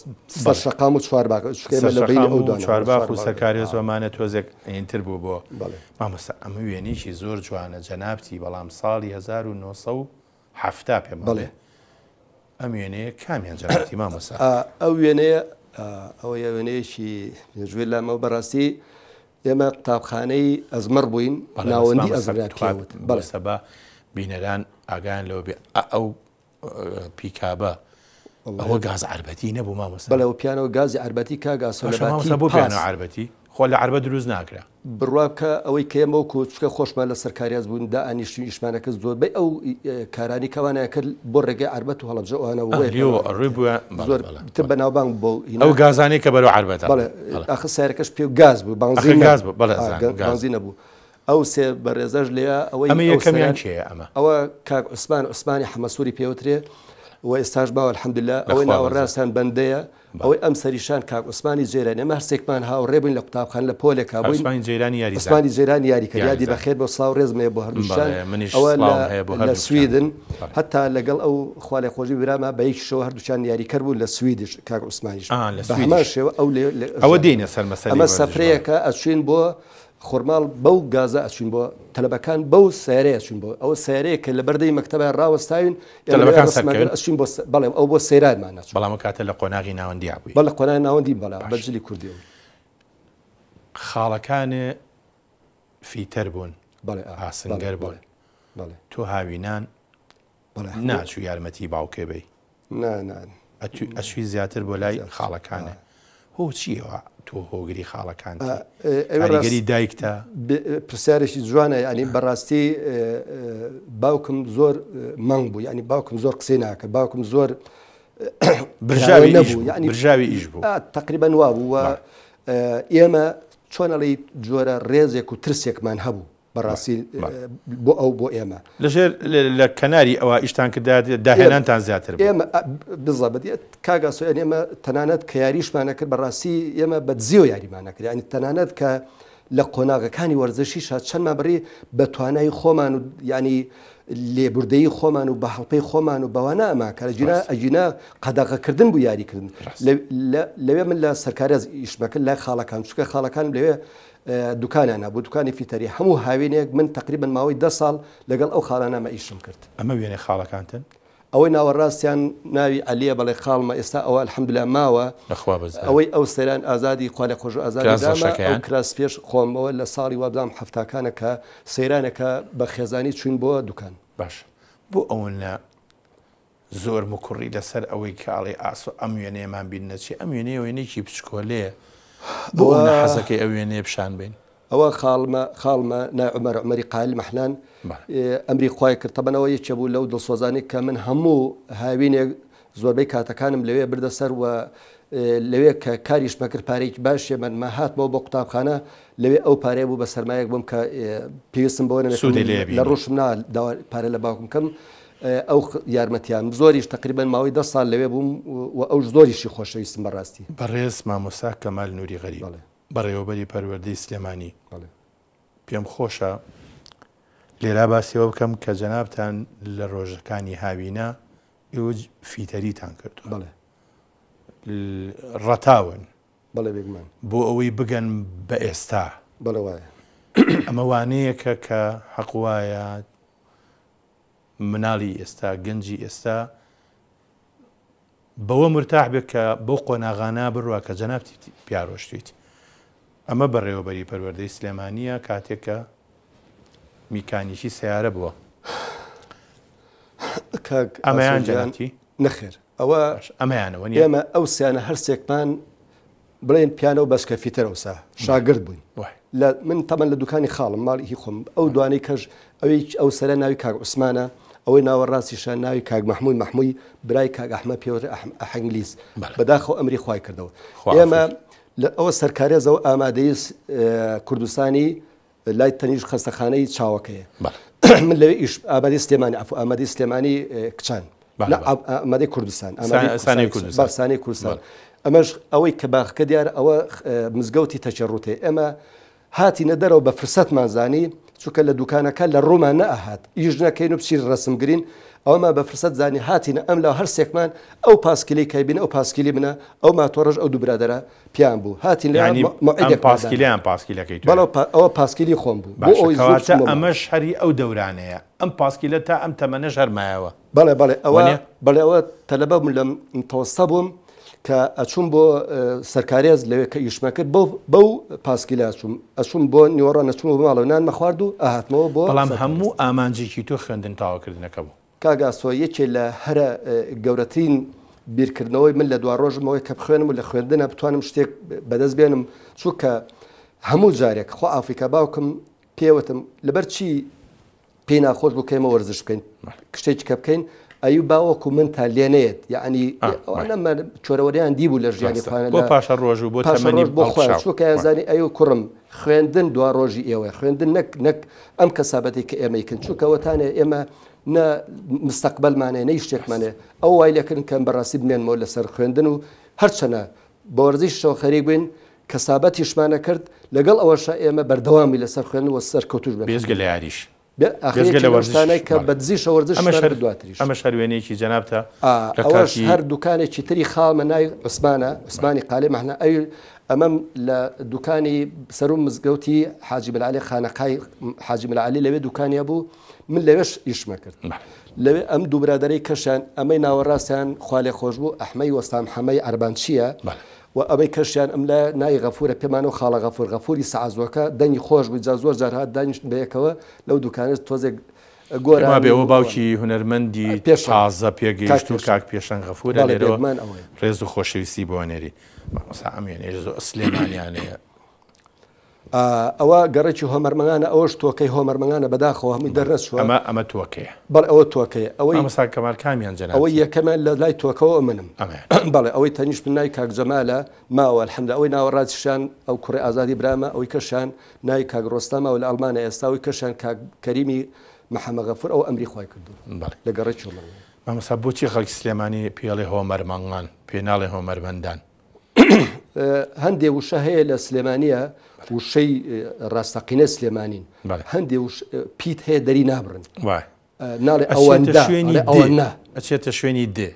سەر شەقام و چوارباغ چونکە ئێمە لە بەینی ئەو دوانە چوارباخ و سەرکارێز ئەمانە تۆزێک هینتر بوو بۆ مامۆستا ئەمە وێنەیەکی زۆر جوانە جەنابتی بەڵام ساڵی 1970 پێم بەڵێ ئەم وێنەیە کامیان جەنابتی مامۆستا؟ ئەو وێنەیە ئەوە وێنەیەکی مێژووی لامەوە بەڕاستی ئێمە قوتابخانەی ئەزمەڕ بووین ناوەندی ئەزمەریان پێوت بەڵێ سەبا بینەران ئاگایان لەوە بێ ئەو پیکابە ئەوە گاز عەربەتی نەبوو مامۆستا؟ بەڵێ ئەو پیانەوە گازی عەربەتی کاک ئاسۆ لە باشە مامۆستا بۆ پیانۆ عەربەتی؟ خۆ لە عەربەت دروست ناکرا. بڕوا بکە ئەوەی کە ئێمە وەکو چونکە خۆشمان لە سەرکاریاز بووین دائەنیشتین ئیشمان ئەکرد زۆربەی ئەو کارانەی کە ئەوانیان کرد بۆ ڕێگەی عەربەت و هەڵەبجە ئەوانە بوو بۆیە لێوە ئەڕوی بووە زۆر تر بەناوبانگ بۆ ئەو گازانەی کە بەرەو عەربەتە بەڵێ ئاخر سەیارەکەش پێ گاز بوو بانزین گاز بوو بەڵێ بانزین نەبوو. ئەو سێ بەڕێزەش لێیە ئەوەی ئەمە یەکەمیان کێیە ئەمە؟ ئەوە کاک عوسمان عوسمانی حەمەسووری پێوترێ و ئێستاش باوە الحمدللە ئەوەی ناوەڕاستیان بەندەیە ئەوەی ئەم سەریشان کاک عوسمانی جەیرانی ئێمە هەرسێکمان هاوڕێ بووین لە قوتابخانە لە پۆلێکا بووین عوسمانی جەیرانی یاریزان عوسمانی جەیرانی یاریکەر یادی بەخێر بۆ سڵاو ڕێزم هەیە بۆ هەردووکیان ئەوە لە سویدن هەتا لەگەڵ ئەو خوالێخۆشی براما بە یەکیشەوە هەردووکیان یاریکەر بوون لە سویدش کاک عوسمانیش بە هەمان شێوە ئەو ئەوە دێینە سەر مەسەلەی ئەمە سەفرەیەکە ئەچوین بۆ خورماڵ بەو گازە ئەچوین بۆ تەلەبەکان بەو سەیارەیە ئەچوین بۆ ئەوە سەیارەیە کە لە بەردەی مەکتەبە ڕاوەستاوین تەلەبەکان سەرکەون ئەچوین بۆ بەڵێ ئەو بۆ سەیرانمان ئەچوین بەڵام ئەو کاتە لە قۆناغی ناوەندیا بووی بەڵێ قۆناغی ناوەندی بەڵێ بە جلی کوردیەوە خاڵەکانێ فیتەر بوون بەڵێ ئاسنگەر بوون بەڵێ تۆ هاوینان بەڵێ ناچوو یارمەتی باوکێ بەی نا نا ئەچوی زیاتر بۆ لای خاڵەکانێ هۆ چیەوە تۆ هۆگری خاڵەکانتی کاریگەری دایکتە؟ پرسیارێکی جوانە یعنی بەڕاستی باوکم زۆر مەنگ بوو یعنی باوکم زۆر قسەی ناکرد باوکم زۆر برژاوی نەبوو یعنی برژاوی ئیش بوو تقریبا وا بوو و ئێمە چۆن ئەڵێی جۆرە ڕێزێک و ترسێکمان هەبوو بەڕاستی بۆ ئەو بۆ ئێمە. لەژێر لە کەناری ئەوە ئیشتان کردایە داهێنانتان زیاتر بوو. ئێمە بزەبت کاک ئاسۆ یانی ئێمە تەنانەت کە یاریشمان ئەکرد بەڕاستی ئێمە بە دزیەوە یاریمان ئەکرد یانی تەنانەت کە لە قۆناغەکانی وەرزشیشا چەندمان بڕی بە توانای خۆمان و یانی لێبوردەیی خۆمان و بە هەڵپەی خۆمان و بەوانە ئەمان کە ئەگینا ئەگینا قەدەغەکردن بوو یاریکردن لەوێ من لە سەرکارێز ئیشمەکرد لای خاڵەکان چونکە خاڵەکانم لەوێ دوکانیان هەبوو دوکانی فیتەری هەموو هاوینێک من تەقریبەن ماوەی دە ساڵ لەگەڵ ئەو خاڵانەمە ئیشم کرد. ئەمە وێنەی خاڵەکانتن؟ ئەوەی ناوەڕاستیان ناوی عەلیە بەڵێ خاڵمە ئێستا ئەوە الحمدللە ماوە لەخوا بەزداد. ئەوەی ئەو سەیران ئازادی خوا لێ خۆش ئازادی کراس برامە ئەو ڕەشەکەیان. کراس پێش خۆمەوە لە ساڵی وابزانم حەفتاکانە کە سەیرانەکە بە خێزانی چوین بۆ دوکان. باشە بۆ ئەوەنە زۆر مکوڕی لەسەر ئەوەی کە ئەڵێی ئاسۆ ئەم وێنەیەمان بیر نەچێ ئەم وێنەیە وێنەیەکی بچکۆلەیە بۆ ئەوە ئەوەنە حەزەکەی ئەو وێنەیە پیشان بەین؟ ئەوە خاڵمە خاڵمە نای عومەر عومەری قایل مەحنان ئەمری خوای کرد تەبەن ئەوە یەکێ بوو لەو دڵسۆزانی کە من هەموو هاوینێک زۆربەی کاتەکانم لەوێ بردە سەر و لەوێ کە کاریش مەکرد پارێکی باشێ من مە هاتمەوە بۆ قوتابخانە لەوێ ئەو پارەیە بوو بە سەرمایەک بووم کە پێویستم بەوە نەبێت لە ڕوشم نا داوا پارە لە باوکم کەم ئەو یارمەتیان زۆریش تقریبا ماوەی دە ساڵ لەوێ بووم و ئەو زۆریشی خۆشەویستم بەڕاستی. بەڕێز مامۆستا کەمال نوری غەریب. بەڕێوەبەری پەروەردەی سلێمانی. پێم خۆشە لێرا باسی ئەوە بکەم کە جەنابتان لە ڕۆژەکانی هاوینە ئێوە فیتەریتان کردووە. ڕەتاون. بەڵێ بێگومان. بۆ ئەوەی بگەن بە ئێستا. بەڵێ وایە. ئەمە وانەیەکە کە حەق وایە مناڵی ئێستا، گەنجی ئێستا بەوە مورتاح بێت کە بەو قۆناغانە بڕوا کە جەنابتی پیا ڕۆشتویت. ئەمە بەڕێوەبەری پەروەردەی سلێمانییە کاتێک کە میکانیکی سەیارە بووە. کاک ئەمەیان ئاسۆ گیان، جەنابتی؟ نەخێر ئەوە باش ئەمەیانەوە نییە؟ ئێمە ئەو سیانە هەرسێکمان بڵێن پیانە و بەچکە فیتەر ئەوسا شاگرد بووین. وای. لە من تەمەن لە دوکانی خاڵم ماڵی هی خۆم ئەو دوانەی کەش ئەوی ئەو سەرە ناوی کاک عوسمانە ئەوەی ناوەڕاستیشە ناوی کاک مەحموود مەحمووی برای کاک ئەحمەد پێوترێ ئەحەنگلیز بەڵێ. بەداخەوە ئەمری خوای کردەوە خوا ئێمە عەفوی. لە ئەوە سەرکارێزەوە ئامادەیی کوردستانی لای تەنیشت خەستەخانەی چاوەکەیە بەڵێ. من لەوێ ئیش ئامادەی سلێمانی عەفو ئامادەی سلێمانی کچان بەڵێ، نا بەڵێ. ئامادەی کوردستان ئامادەی سانەی کوردستانی کچان کوردستان. بە سانەی کوردستان بەڵێ. ئەمەش ئەوەی کە باخەکە دیارە ئەوە مزگەوتی تەکێ ڕووتێ ئێمە هاتینە دەرەوە بە فرسەتمان زانی چونکە لە دوکانەکە لە ڕوومان نەئەهات ئیش نەکەین و بچین ڕەسم گرین ئەوەمان بە فرسەت زانی هاتینە ئەم لا هەرسێکمان ئەو پاسکیلەی کە بین ئەو پاسکیلی منە ئەو ماتۆڕەش ئەو دوو برادەرە پیان بوو هاتین لە یانی ئەم مەوعیدێکمان دانا. پاسکیلەیان پاسکیلەکەی تۆیە؟ بەڵێ ئەوە پاسکیلی خۆم بوو بۆ باشە ئەوەی زوو کەواتە بچمەوە ماڵ. ئەمەش هەری ئەو دەورانەیە ئەم پاسکیلە تا ئەم تەمەنەش هەر مایەوە بەڵێ بەڵێ ئەوە وەنیە؟ بەڵێ ئەوە تەلەبە بووم لە متەوەستە بووم کە ئەچووم بۆ سەرکارێز لەوێ کە ئیشمە کرد بەو بەو پاسکیلە ئەچووم ئەچووم بۆ نیوەڕۆ نەچوومەوە بۆ ماڵەوە نانمە خوارد و ئەهاتمەوە بۆ بەڵام سەرکارێز. هەموو ئامانجێکی تۆ خوێندن تەواوکردنەکە بوو. کاک ئاسۆ یەکێ لە هەرە گەورەترین بیرکردنەوەی من لە دواڕۆژم ئەوەیە کە بخوێنم و لە خوێندنا بتوانم شتێک بەدەست بێنم چونکە هەموو جارێک خوا ئافریکا باوکم پێوتم لەبەر چی پێی ناخۆش بوو کە ئێمە وەرزش بکەین شتێکی کە بکەین ئەیو باوەکو من تا لێنەیەت یعنی ئەوانە چۆرەوەریان دیبوو لە ژیانی خۆیان بۆ پاشە ڕۆژ و بۆ تەمەنی بۆ خۆیان چونکە زانی ئەیو کوڕم خوێندن دوا ڕۆژی ئێوە خوێندن نەک نەک ئەم کەسابەتی کە ئێمەی کن چونکە ئەوەتانێ ئێمە نە مستەقبلمانێ نە شتێکمانێ ئەو وای لێکردن کە بەڕاستی بمێنمەوە لەسەر خوێندن و هەرچەنە بە وەرزیشەوە خەریک بووین کەسابەتیشمانە کرد لەگەڵ ئەوەشا ئێمە بەردەوام بووین لەسەر خوێندن و سەرکەوتووش بووین. بێجگە لە یاریش. بێ ئاخر بێجگە یەکێ لە لەو وەرزشیش. شتانەی کە بەڵێ. بە دزیشە وەرزشمان ئەمەش هەر کرد دواتریش. ئەمەش هەر وێنەیەکی جەنابتە ئا لە ئەوەش کاتی. هەر دوکانێکی تری خاڵمە ناوی عوسمانە، عوسمانی قالێ مەحنا ئەوی ئەمەم لە دوکانی سەروو مزگەوتی حاجی ملعەلی خانەقای حاجی ملعەلی لەوێ دوکانی هەبوو من لەوێش ئیشمە کرد. بەڵێ. لەوێ ئەم دوو برادەرەی کەشیان ئەمەی ناوەڕاستیان خوالێخۆشبوو ئەحمەی وەستا محەمەی عەربانچییە. بەڵێ. و ئەمەی کەشیان ئەم لایە ناوی غەفورە پێمانەوە خاڵە غەفور غەفوری سەعەزۆکە دەنگی خۆش بوو جا زۆر جار هات دانیشتن بەیەکەوە لەو دوکانەش تۆزێک پێم وابێ گۆرانی ئەوە و باوکی هونەرمەندی پێشەنگ تازە کاک پێگەیشتوو پێشەنگ کاک پێشەنگ غەفورە بەڵێ لێرەوە بێگومان ئەوەیە. ڕێز و خۆشەویستی بۆ ئەنێری مامۆستا ئەم وێنەیەش زۆر سلێمانیانەیە. ئەوە گەڕەکی هۆمەرمەنگانە ئەوەش تۆکەی هۆمەرمەنگانە بەداخەوە هەمووی دەرنەچووە. ئەمە ئەمە تۆکەیە. بەڵێ ئەوە تۆکەیە ئەوەی مامۆستا کەمال کامیان ئەوەی جەنابتی؟ یەکەمیان لە لای تۆکەوە منم. ئەمەیان. بەڵێ ئەوەی تەنیشت من ناوی کاک جەمالە ماوە الحمدللە ئەوەی ناوەڕاستیشیان ئەو کوڕی ئازادی برامە ئەوەی کەشیان ناوی کاک ڕۆستەمە ئەو لە ئەڵمانە ئێستا ئەوەی کەشیان کاک کەریمی محەمە غەفور ئەو ئەمری خوای کردووە بەڵێ. لە گەڕەکی هۆمەرمەنگان. مامۆستا بۆچی خەڵکی سلێمانی پێی ئەڵێ هۆمەرمەنگان پێ ناڵێ هۆمەرمەندان؟ هەندێ وشە هەیە لە سلێمانیە وشەی ڕاستەقینە سلێمانین هەندێ پیت هەیە دەری نابڕن ناڵێ ئەوەندە شوێنی ئەوە ئەچێتە شوێنی دێ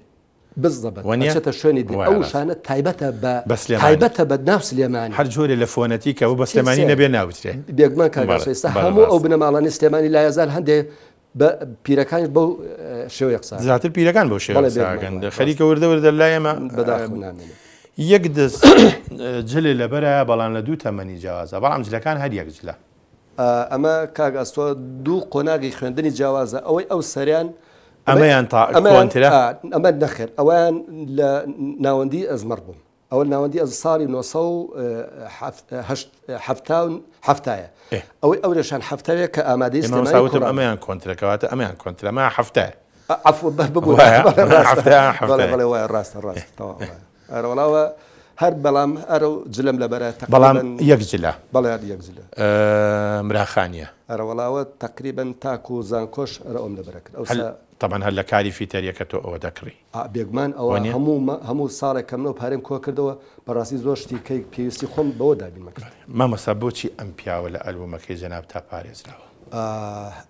بزەبت ئەچێتە شوێنی دێ ئەو وشانە تایبەتە بە تایبەتە بە ناو سلێمانی هەر جۆرێ لە فۆنەتیکە و بە سلێمانی نەبێ ناوترێ بێگومان کاک ئێستا هەموو ئەو بنەماڵانی سلێمانی لایەزال هەندێ. بە پیرەکانیش بەو شێوەیە قسە زیاتر پیرەکان بەو شێوەیە بەڵێ قسە بێگومان ئەکەن وایە خەریکە ڕاستە وردە وردە لای ئێمە بەداخەوە نامێنێ. یەک دەست جلێ لەبەرە بەڵام لە دوو تەمەنی جیاوازە بەڵام جلەکان هەر یەک جلە. ئەمە کاک ئەستۆ دوو قۆناغی خوێندنی جیاوازە ئەوەی ئەو سەریان ئەمەیان تا ئەمەیان کۆنترە؟ ئەمە نەخێر ئەوەیان لە ناوەندی ئەزمەڕ بووم ئەوە ناوەندی ئەز ساڵی 970 هەفتایە ئەوەی ئەورێشان هەفتاوێ کە ئامادەی ئێمە سلێمانی وتم کوڕان ئەمەیان کۆنترە کەواتە ئەمەیان کۆنترە ئەمە هەفتایە عەفو ببورە وایە بەڵێ ڕاستە هەفتایە بەڵێ هەفتایە بەڵێ وایە ڕاستە ڕاستە تەواو وایە ئەرەوەڵاوە هەر بەڵام ئەرە و جلم لەبەرە بەڵام تەقریبەن یەک جلە بەڵێ هەر یەک جلە مراخانیە ئەرەوەڵاوە تەقریبەن تاکو زانکۆش ئەرە ئەوم لەبەرە کرد هەل ئەوسا تەبعەن هەر لە کاری فیتەریەکە تۆ ئەوە دەکڕی ئا بێگومان ئەوە وەنیە؟ هەموو مە هەموو ساڵێک کە منەو پارەیم کۆ کردەوە بەڕاستی زۆر شتی کەی پێویستی خۆم بەوە دابینمە کرد. مامۆستا بۆچی ئەم پیاوە لە ئەلبومەکەی جەنابتا پارێزراوە؟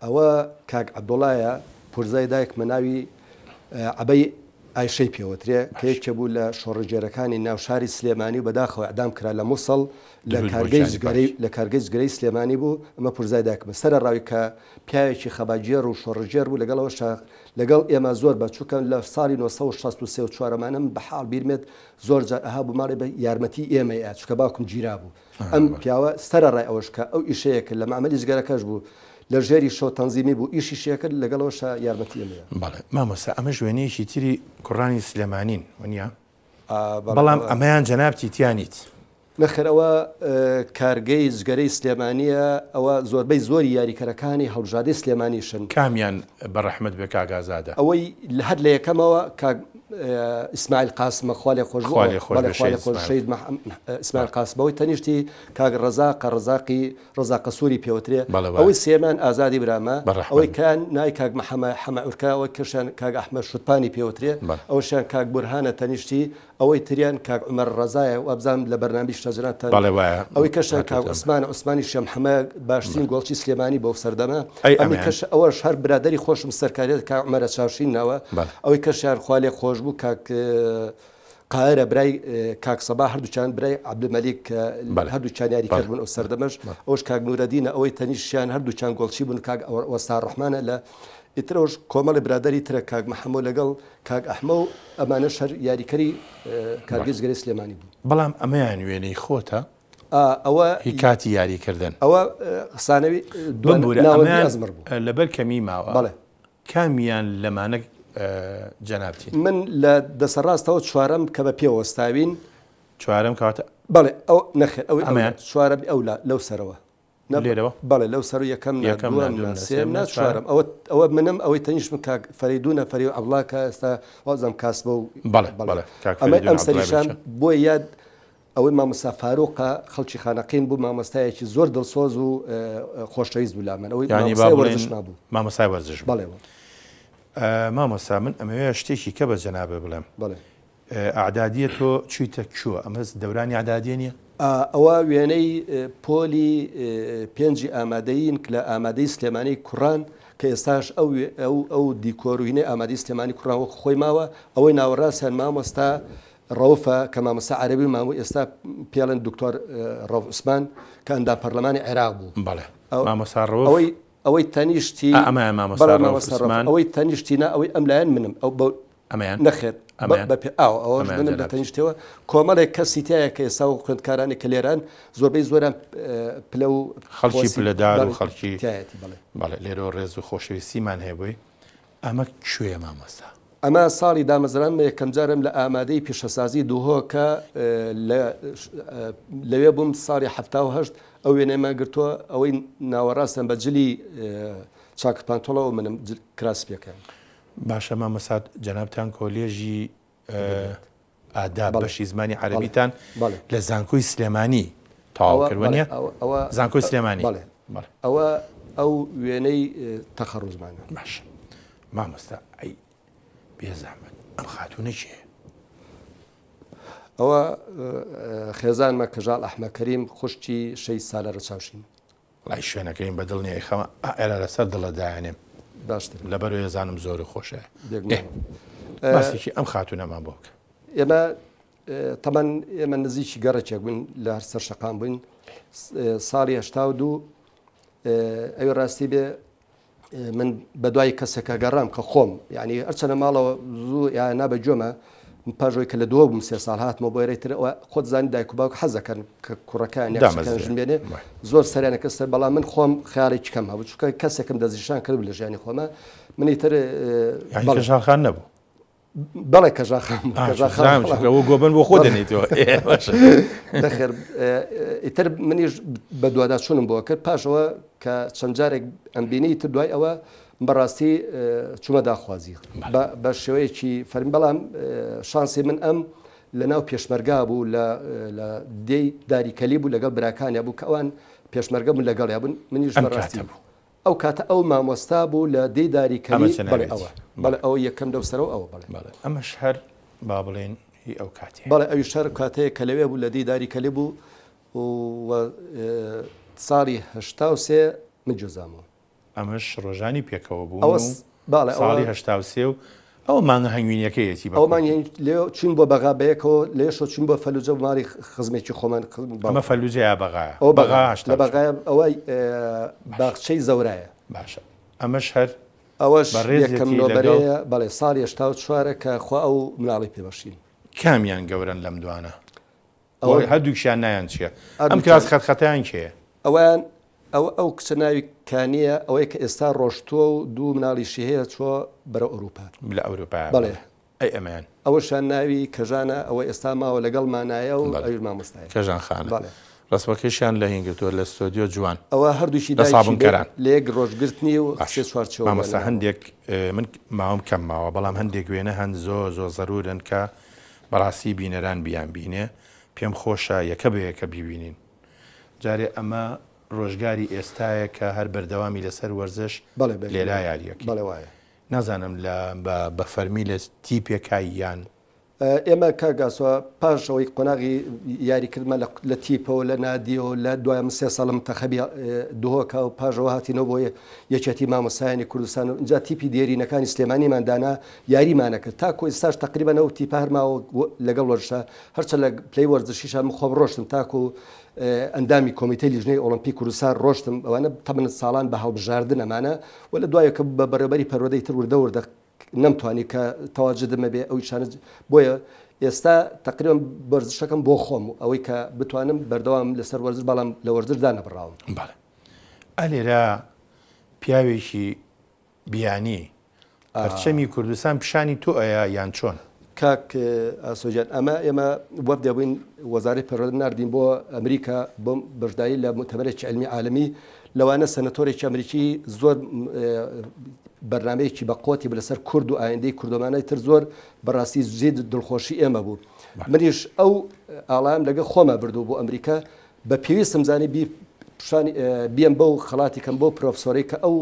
ئەوە کاک عەبدوڵایە پورزای دایکمە ناوی عەبەی ئایشەی پێوەترێ کە باشە. یەکێ بوو لە شۆڕشگێرەکانی ناو شاری سلێمانی و بەداخەوە ئیعدام کرا لە موسڵ لە درود بۆ کارگەی گیانی جگەرەی پاکی. لە کارگەی جگەرەی سلێمانی بوو ئەمە پورزای دایکمە سەرەڕاوی کە پیاوێکی خەباتگێڕ و شۆڕشگێڕ بوو لەگەڵ ئەوەشا لەگەڵ ئێمە زۆر بە چونکە لە ساڵی 963 و چوارەمانە من بە حاڵ بیرمێت زۆر جار ئەها بوو ماڵێ بە یارمەتی ئێمەی ئەیا چونکە باوکم گیرابوو ئەم پیاوە سەرەڕای ئەوەش کە ئەو ئیشەیە کرد لە مەعمەلی جگەرەکەش بوو لە ژێری شەو تەنزیمی بوو ئیشیشی ئەکرد لەگەڵ ئەوەشا یارمەتی ئێمەیە. بەڵێ مامۆستا ئەمەش وێنەیەکی تری کوڕانی سلێمانین وەنیە؟ بەڵێ بەڵام ئەوە. ئەمەیان جەنابتی تیا نیت. نەخێر ئەوە کارگەی جگەرەی سلێمانیە ئەوە زۆربەی زۆری یاریکەرەکانی هەڵبژاردەی سلێمانیشن. کامیان بە ڕەحمەت بێ کاک ئازادە؟ ئەوەی هەر لە یەکەمەوە کاک ئیسماعیل قاسمە خوا لێ خۆش خوا لێ خۆش بەڵێ بێ خوا لێ شەهید خۆش ئیسماعیل. شەهید ئیسماعیل قاسم ئەوەی تەنیشتی کاک ڕەزاقە ڕەزاقی ڕەزا قەسوری پێوترێ بەڵێ وایە. ئەوەی سێمان ئازادی برامە بە ڕەحمەت ئەوەی بێ. کان نای کاک محەمە حەمە عورکە ئەوەی کەشیان کاک ئەحمەد شوتپانی پێوترێ بەڵێ. ئەوەشیان کاک بورهانە تەنیشتی ئەوەی تریان کاک عومەر ڕەزایە وابزانم لە بەرنامەی شتەجرانتان بەڵێ وایە ئەوەی کەشیان کاک هاتووتە. عوسمانە عوسمانی شێ محەمە باشترین گۆڵچی سلێمانی بەو سەردەمە ئەی ئەمی ئەمەیان؟ کەش ئەوەش هەر برادەری خۆشم سەرکاریەت کاک عومەرە چاوشین ناوە بەڵێ. ئەوەی کەشیان خوا لێ خۆش بوو کاک قاهرە برای کاک سەباح هەردووکیان برای عەبدولمەلیک کە بەڵێ هەردووکیان یاریکەر بەڵێ بوون ئەو سەردەمەش بەڵێ. ئەوش کاک نورەدینە ئەوەی تەنیشتیان هەردووکیان گۆڵچی بوون کاک وەستا ڕەحمانە لە ئیتر ئەوش کۆمەڵی برادەری ترە کاک محەمۆ لەگەڵ کاک ئەحمە و ئەمانەش هەر یاریکەری کارگەی جگەرەی سلێمانی بوون. بەڵام ئەمەیان وێنەی خۆتە؟ ئەوە هی کاتی یاریکردن. ئەوە سانەوی بمبورە ناوەندی ئەمەیان ئەزمڕ بوو. لەبەر کەمی ماوە. بەڵێ. کامیان لەمانە جەنابتین؟ من لە دەسە ڕاستەوە چوارەم کە بە پێ وەستاوین. چوارەم کەواتە بەڵێ ئەو نەخێر ئەوەی ئەمەیان؟ چوارەم ئەولا لەو سەرەوە. لێرەوە؟ بەڵێ لەو سەر یەکەم نا، یەکەم نا، دووەم دووەم نا، نا، سێم سێم نا، نا، چوارەم. چوارەم. ئەوە ئەوە منم، ئەوەی تەنیشتم کاک فەرەیدوونە، فەرەیدوون عەبدوڵا کە ئێستا وازم کاسبە و بەڵێ، بەڵێ. بەڵێ، کاک ئەمە فەرەیدوون ئەم عەبدوڵای سەریشان بەچە. بۆ یاد ئەوەی مامۆستا فاروقە خەڵکی خانەقین بوو، مامۆستایەکی زۆر دڵسۆز و خۆشەویست بوو لامن. ئەوەی یانی با مامۆستای بڵێین وەرزشمان بوو. مامۆستای وەرزش بوو. بەڵێ. مامۆستا من ئەمەوێ شتێکی کە بە جەنابت بڵێم. بەڵێ. ئەعدادیە تۆ چوویتە کوێ؟ ئەمە دەورانی ئەعدادیە نییە؟ ئەوە وێنەی پۆلی پێنجی ئامادەیین لە ئامادەی سلێمانی کوڕان کە ئێستاش ئەو ئەو ئەو دیکۆر و هینەی ئامادەی سلێمانی کوڕان وەک خۆی ماوە. ئەوەی ناوەڕاستیان مامۆستا ڕەوفە کە مامۆستا عەرەبی مامو ئێستا پێڵێن دکتۆر ڕەوف عوسمان کە ئەندام پەرلەمانی عێراق بوو. بەڵێ مامۆستا ڕەوف. ئەوەی ئەوەی تەنیشتی ئەمەیان مامۆستا بەڵێ ڕەوف مامۆستا ڕەوف. عوسمان. ئەوەی تەنیشتی نا ئەوەی ئەم لایەن منم ئەو بە ئەمەیان؟ نەخێر ئەمەیان؟ بە پێ ئاو ئەوەش ئەمەیان منم بە جەنابت. تەنیشتەوە کۆمەڵێک کەسی تایە کە ئێستا و خوێندکارانی کە لێران زۆربەی زۆریان پلە و خەڵکی پۆستی پلەدار و بەڵێ خەڵکی تایەتی بەڵێ. بەڵێ لێرەوە ڕێز و خۆشەویستیمان هەیە بۆی. ئەمە کوێیە مامۆستا؟ ئەمە ساڵی دامەزراندمە یەکەم جارم لە ئامادەی پیشەسازی دهۆکە لەوێ بووم ساڵی 78 ئەو وێنەیەمان گرتووە ئەوەی ناوەڕاستم بە جلی چاکت پانتۆڵەوە منم کراس پێکەم. باشە مامۆستا جەنابتان کۆلێژی ئاداب بەشی زمانی عەرەبیتان لە زانکۆی سلێمانی تەواو کرد وەنیە؟ زانکۆی سلێمانی. ئەوە ئەو وێنەی تەخەڕوزمانە. باشە مامۆستا ئەی بێزەحمەت ئەم خاتوونە کێیە؟ ئەوە خێزانمە کەژاڵ ئەحمە کەریم خوشکی شەهید سالار چاوشین. وەڵای شوێنەکەیم بە دڵ نییە ئەیخەمە ئێرە لەسەر دڵە دایانێم باشتر لەبەر ئەزانم زۆر خۆشە بێگومان. باسێکی ئەم خاتوونەمان بۆ بکە. ئێمە تەمان ئێمە نزیکی گەڕەکێک بووین لە هەر سەر شەقام بووین ساڵی 82 ئەوێ ڕاستی بێ. من بەدوای کەسێکە گەڕام کە خۆم یعنی هەرچەنە ماڵەوە زوو یا نا بە گوێمە پاش ئەوەی کە لە دووە بووم سێ ساڵ هاتمەوە بۆ ئێرەی تر ئەوە خۆت زانی دایک و باوک حەز دەکەن کە کوڕەکان یا کچەکان ژن بێنێ زۆر سەریانەکە سەر بەڵام من خۆم خەیاڵێکی کەم هەبوو چونکە کەسێکم دەستنیشان کرد لە ژیانی خۆمە منی تر یعنی کەژاڵ خان نەبوو بەڵێ کەژاڵ خان کەژاڵ خان ئەوە گۆبەن بۆ خۆ دەنێیتەوە نەخێر ئیتر منیش بەدواداچوونم بۆ کرد پاشەوە کە چەند جارێک ئەمبینی تر دوای ئەوە بەڕاستی چوومە داخوازی بە شێوەیەکی فەرمی بەڵام شانسی من ئەم لە ناو پێشمەرگا بوو لە دێی داریکەلی بوو لەگەڵ براکانیا بوو کە ئەوان پێشمەرگە بوون لەگەڵیا بوون منیش بەڕاستی بوو ئەو کاتە ئەو مامۆستا بوو لە دێی داریکەلی بەڵێ ئەوە بەڵێ ئەوە یەکەم لەو سەرەوە ئەوە بەڵێ بەڵێ ئەمەش هەر با بڵێین هی ئەو کاتەیە. بەڵێ ئەویش هەر کاتەیە کە لەوێ بوو لە دێی داریکەلی بوو و ساڵی 83 من جۆزامەوە. ئەمەش ڕۆژانی پێکەوە بوون و ساڵی 83 و ئەوە مانگە هەنگوینیەکەیەتی ئەو مانگی لێ چوین بۆ بەغا بەیەکەوە لێشەوە چوین بۆ فەلوجە و ماڵی خزمێکی خۆمان ئەمە فەلوجە یا بەغایە؟ ئەوە بەغا لە بەغایە ئەوە باخچەی زەورایە. باشە ئەمەش هەر ئەوەش یەکەم نۆبەرەیە بەڵێ ساڵی 84 کە خوا ئەو مناڵی پێبەخشین. کامیان گەورەن لەم دوانە؟ ئەوە هەردووکیان نایان چیە؟ ئەم کراس خەت خەتەیان کێیە؟ ئەوەیان ئەوە ئەو کچە ناوی کانیە ئەوەی کە ئێستا ڕۆشتووە و دوو مناڵیشی هەیە چووە بەرەو ئەوروپا. لە ئەوروپایە بەڵێ. ئەی ئەمەیان؟ ئەوەشیان ناوی کەژانە ئەوە ئێستا ماوە لەگەڵمانایە و ئەویش مامۆستایە. کەژان خانە. بەڵێ. ڕەسمەکەشیان لە هین گرتووە لە ستۆدیۆ جوان. ئەوە هەردووکی لە سابونکەران. لە یەک ڕۆژ گرتنی و سێ چوار چێوە. مامۆستا هەندێک من ماوەم کەم ماوە بەڵام هەندێک وێنە هەن زۆر زۆر زەرورن کە بەڕاستی بینەران بیان بینێ پێم خۆشە یەکە بە یەکە بیبینین جارێ ئەمە ڕۆژگاری ئێستایە کە هەر بەردەوامی لەسەر وەرزش لێرا یاریەکەی نازانم لە بە فەرمی لە تیپێکای یان. ئێمە کاک ئاسۆ پاش ئەوەی قۆناغی یاریکردمان لە تیپەوە لە نادیەوە لە دوای من سێ ساڵم تەخەبی دهۆکا و پاش ئەوە هاتینەوە بۆ یەکێتی مامۆستایانی کوردستان و ئینجا تیپی دێرینەکانی سلێمانیمان دانا یاریمانە کرد تاکو ئێستاش تەقریبەن ئەو تیپە هەر ماوە لەگەڵ وەرزشە هەرچەند لە پلەی وەرزشیشا من خۆم ڕۆشتم تاکو ئەندامی کۆمیتەی لیژنەی ئۆڵۆمپی کوردستان ڕۆشتم ئەوانە تەمەن ساڵان بە هەڵبژاردن ئەمانە و لە دوایە کە بە بەڕێوەبەری پەروەردەی تر وردە وردە نەمتوانی کە تەواجدم هەبێ ئەو ئیشانە بۆیە ئێستا تەقریبەن وەرزشەکەم بۆ خۆم و ئەوەی کە بتوانم بەردەوام لەسەر وەرزش بەڵام لە وەرزش دانەبڕاوم. بەڵێ ئەلێرە پیاوێکی بیانی پەرچەمی کوردستان پیشانی تۆ ئەیا یان چۆن؟ کاک ئاسۆ گیان ئەمە ئێمە وەفدێ بووین وەزارەی پەروەردە ناردین بۆ ئەمریکا بۆ بەشداری لە موتەمەرێکی عیلمی عالەمی لەوانە سەنەتۆرێکی ئەمریکی زۆر بەرنمەیەکی بە قوتی بوو لەسەر کورد و ئایندەی کوردۆمانای تر زۆر بەڕاستی زید دڵخۆشی ئێمە بوو منیش ئەو ئاڵام لەگە خۆمە بردوو بۆ ئەمریکا بە پێویستم زانی بی پیشانی بیەم بەو خەڵاتی کەم بەو پرۆفسۆرەی کە ئەو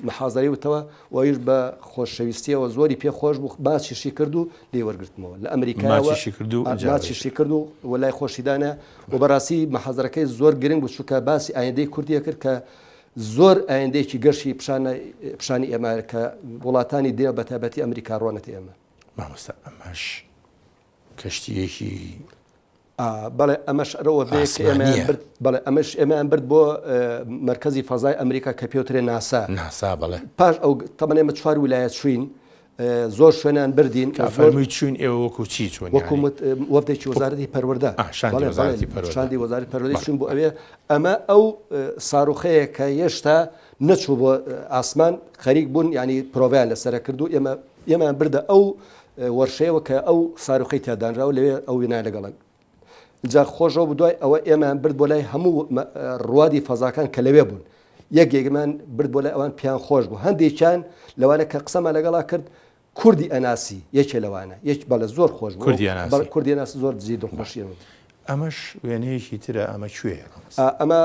محازەرەی وتەوە و ئەویش بە خۆشەویستیەوە زۆری پێ خۆش بوو ماچیشی کرد و لێی وەرگرتمەوە لە ئەمریکاوە ماچیشی کرد و ئینجا ماچیشی کرد و و لای خۆشی دانا و بەڕاستی محازەرەکەی زۆر گرنگ بوو چونکە باسی ئایندەی کوردی کرد کە زۆر ئایندەیەکی گەشی پیشانە پیشانی ئێمە کە وڵاتانی دنیا بە تایبەتی ئەمریکا ڕوانێتە ئێمە. مامۆستا ئەمەش کەشتییەکی بەڵێ ئەمەش ئەرەوە بێ کە ئێمەیان برد بەڵێ ئەمەش ئێمەیان برد بۆ مەرکەزی فەزای ئەمریکا کە پێوترێ ناسا ناسا بەڵێ پاش ئەو تەمەن ئێمە چوار ویلایەت چوین زۆر شوێنان بردین کە فەرمووی چوین ئێوە وەکو چی چوون وەکو وەفدێکی وەزارەتی پەروەردە شاندی وەزارەتی پەروەردە شاندی وەزارەتی پەروەردە چوین بۆ ئەوێ ئەمە ئەو ساروخەیە کە هێشتا نەچوو بۆ ئاسمان خەریک بوون ینی پرۆڤیان لەسەرە کرد و ئێمە ئێمەیان بردە ئەو وەرشەیەوە کە ئەو ساروخەی تیا دانراوە لەوێ ئەو وێنایە لەگەڵ جا خۆشەوە بوو دوای ئەوە ئێمەیان برد بۆ لای هەموو ڕوادی فەزاکان کە لەوێ بوون یەک یەکمان برد بۆ لای ئەوان پیان خۆش بوو هەندێکیان لەوانە کە قسەمان لەگەڵا کرد کوردی ئەناسی یەکێ لەوانە یەک بەڵێ زۆر خۆش بوو کوردی ئەناسی بەڵێ کوردی ئەناسی زۆر جێی دڵخۆشیە من ئەمەش وێنەیەکی ترە ئەمە کوێیە ئەمە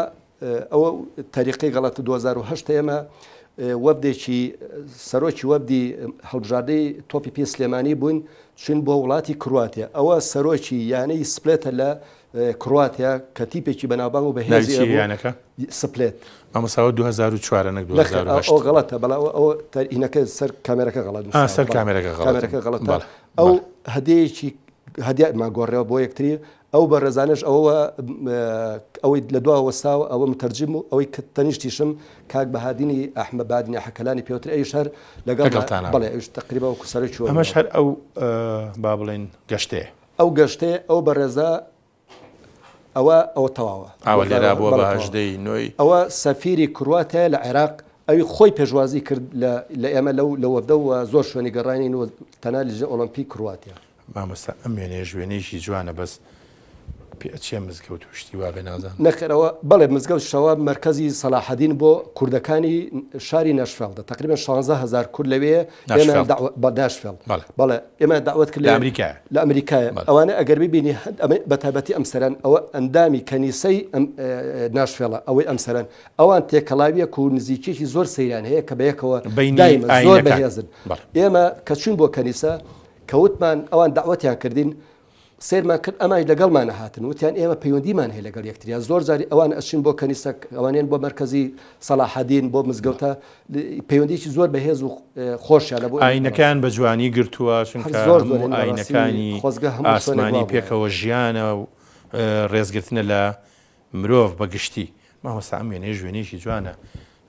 ئەوە تەریقەی غەڵەتە 2008 ئێمە وەفدێکی سەرۆکی وەفدی هەڵبژاردەی تۆپی پێ سلێمانی بووین چوین بۆ وڵاتی کرواتیا ئەوە سەرۆکی یانەی سپلێتە لە کرواتیا کە تیپێکی بەناوبانگ و بەهێزی یانەکە سپلێت مامۆستا 2004 نەک 2008 ئەو غەڵەتە بەڵام ئەو تەرینەکە سەر کامێرەکە غەڵەت سەر کامێرەکە غەڵەتە کامێرەکە غەڵەتە ئەو هەدەیەکی هەدیمان گۆڕێەوە بۆ یەکتری. ئەو بەڕێزانەش ئەوە ئەوەی لە دوا وەستاوە ئەوە متەرجم و ئەوەی کە تەنیشتیشم کاک بەهادینی ئەحمە بادینی حەکەلانی پێوتر ئەویش هەر لەگەڵ لەگەڵتانە. بەڵێ ئەویش تەقریبا وەکو سەرۆکی وەرگێڕ. ئەمەش هەر ئەو با بڵێین گەشتەیە. ئەو گەشتەیە ئەو بەڕێزە ئەوە ئەوە تەواوە. ئاوە لێرا بووە بەڵێ بە تەواوە. 18 ی نۆی. ئەوە سەفیری کرواتیایە لە عێراق ئەوی خۆی پێشوازی کرد لە لە ئێمە لەو لە وەفدە و زۆر شوێنی گەڕاینین و تەنها لیژنەی ئۆڵۆمپی کرواتیا. مامۆستا ئەم وێنەیەش وێنەیەکی جوانە بەس پێ ئەچێ مزگەوت و شتی وابێ نازانم. نەخێر ئەوە بەڵێ مزگەوت شەوە مەرکەزی سەلاحەدین بۆ کوردەکانی شاری ناشفێڵدە تقریبا 16 هەزار کورد لەوێ ناشفێڵد بە ناشفێڵد بەڵێ بەڵێ ئێمە داوت کرد لە ئەمریکایە لە ئەمریکایە ئەوانە ئەگەر ببینی ئەمە بە تایبەتی ئەم سەران ئەوە ئەندامی کەنیسەی ناشفێڵە ئەوەی ئەم سەران ئەوان تێکەڵاویەک و نزیکێکی زۆر سەیران هەیە کە بەیەکەوە بینی دایمە زۆر ئاینەکان. بەهێزن بەڵێ. ئێمە کە چوین بۆ کەنیسە کە وتمان ئەوان دەعوەتیان کردین سەیرمان کرد ئەمانیش لەگەڵمانە هاتن وتیان ئێمە پەیوەندیمان هەیە لەگەڵ یەکتریا زۆر جاری ئەوان ئەچین بۆ کەنیسە ئەوانیان بۆ مەرکەزی سەلاحەدین بۆ مزگەوتە پەیوەندیی زۆر بەهێز و خۆشیان لە بۆ ئاینەکان بە جوانی گرتووە چونکە زۆر هەموو ئاینەکانی خۆزگە هەموو شوێنێک ئاسمانی وا بووایە. پێکەوە ژیانە و ڕێزگرتنە لە مرۆڤ بە گشتی. مامۆستا ئەم وێنەیەش وێنەیەکی جوانە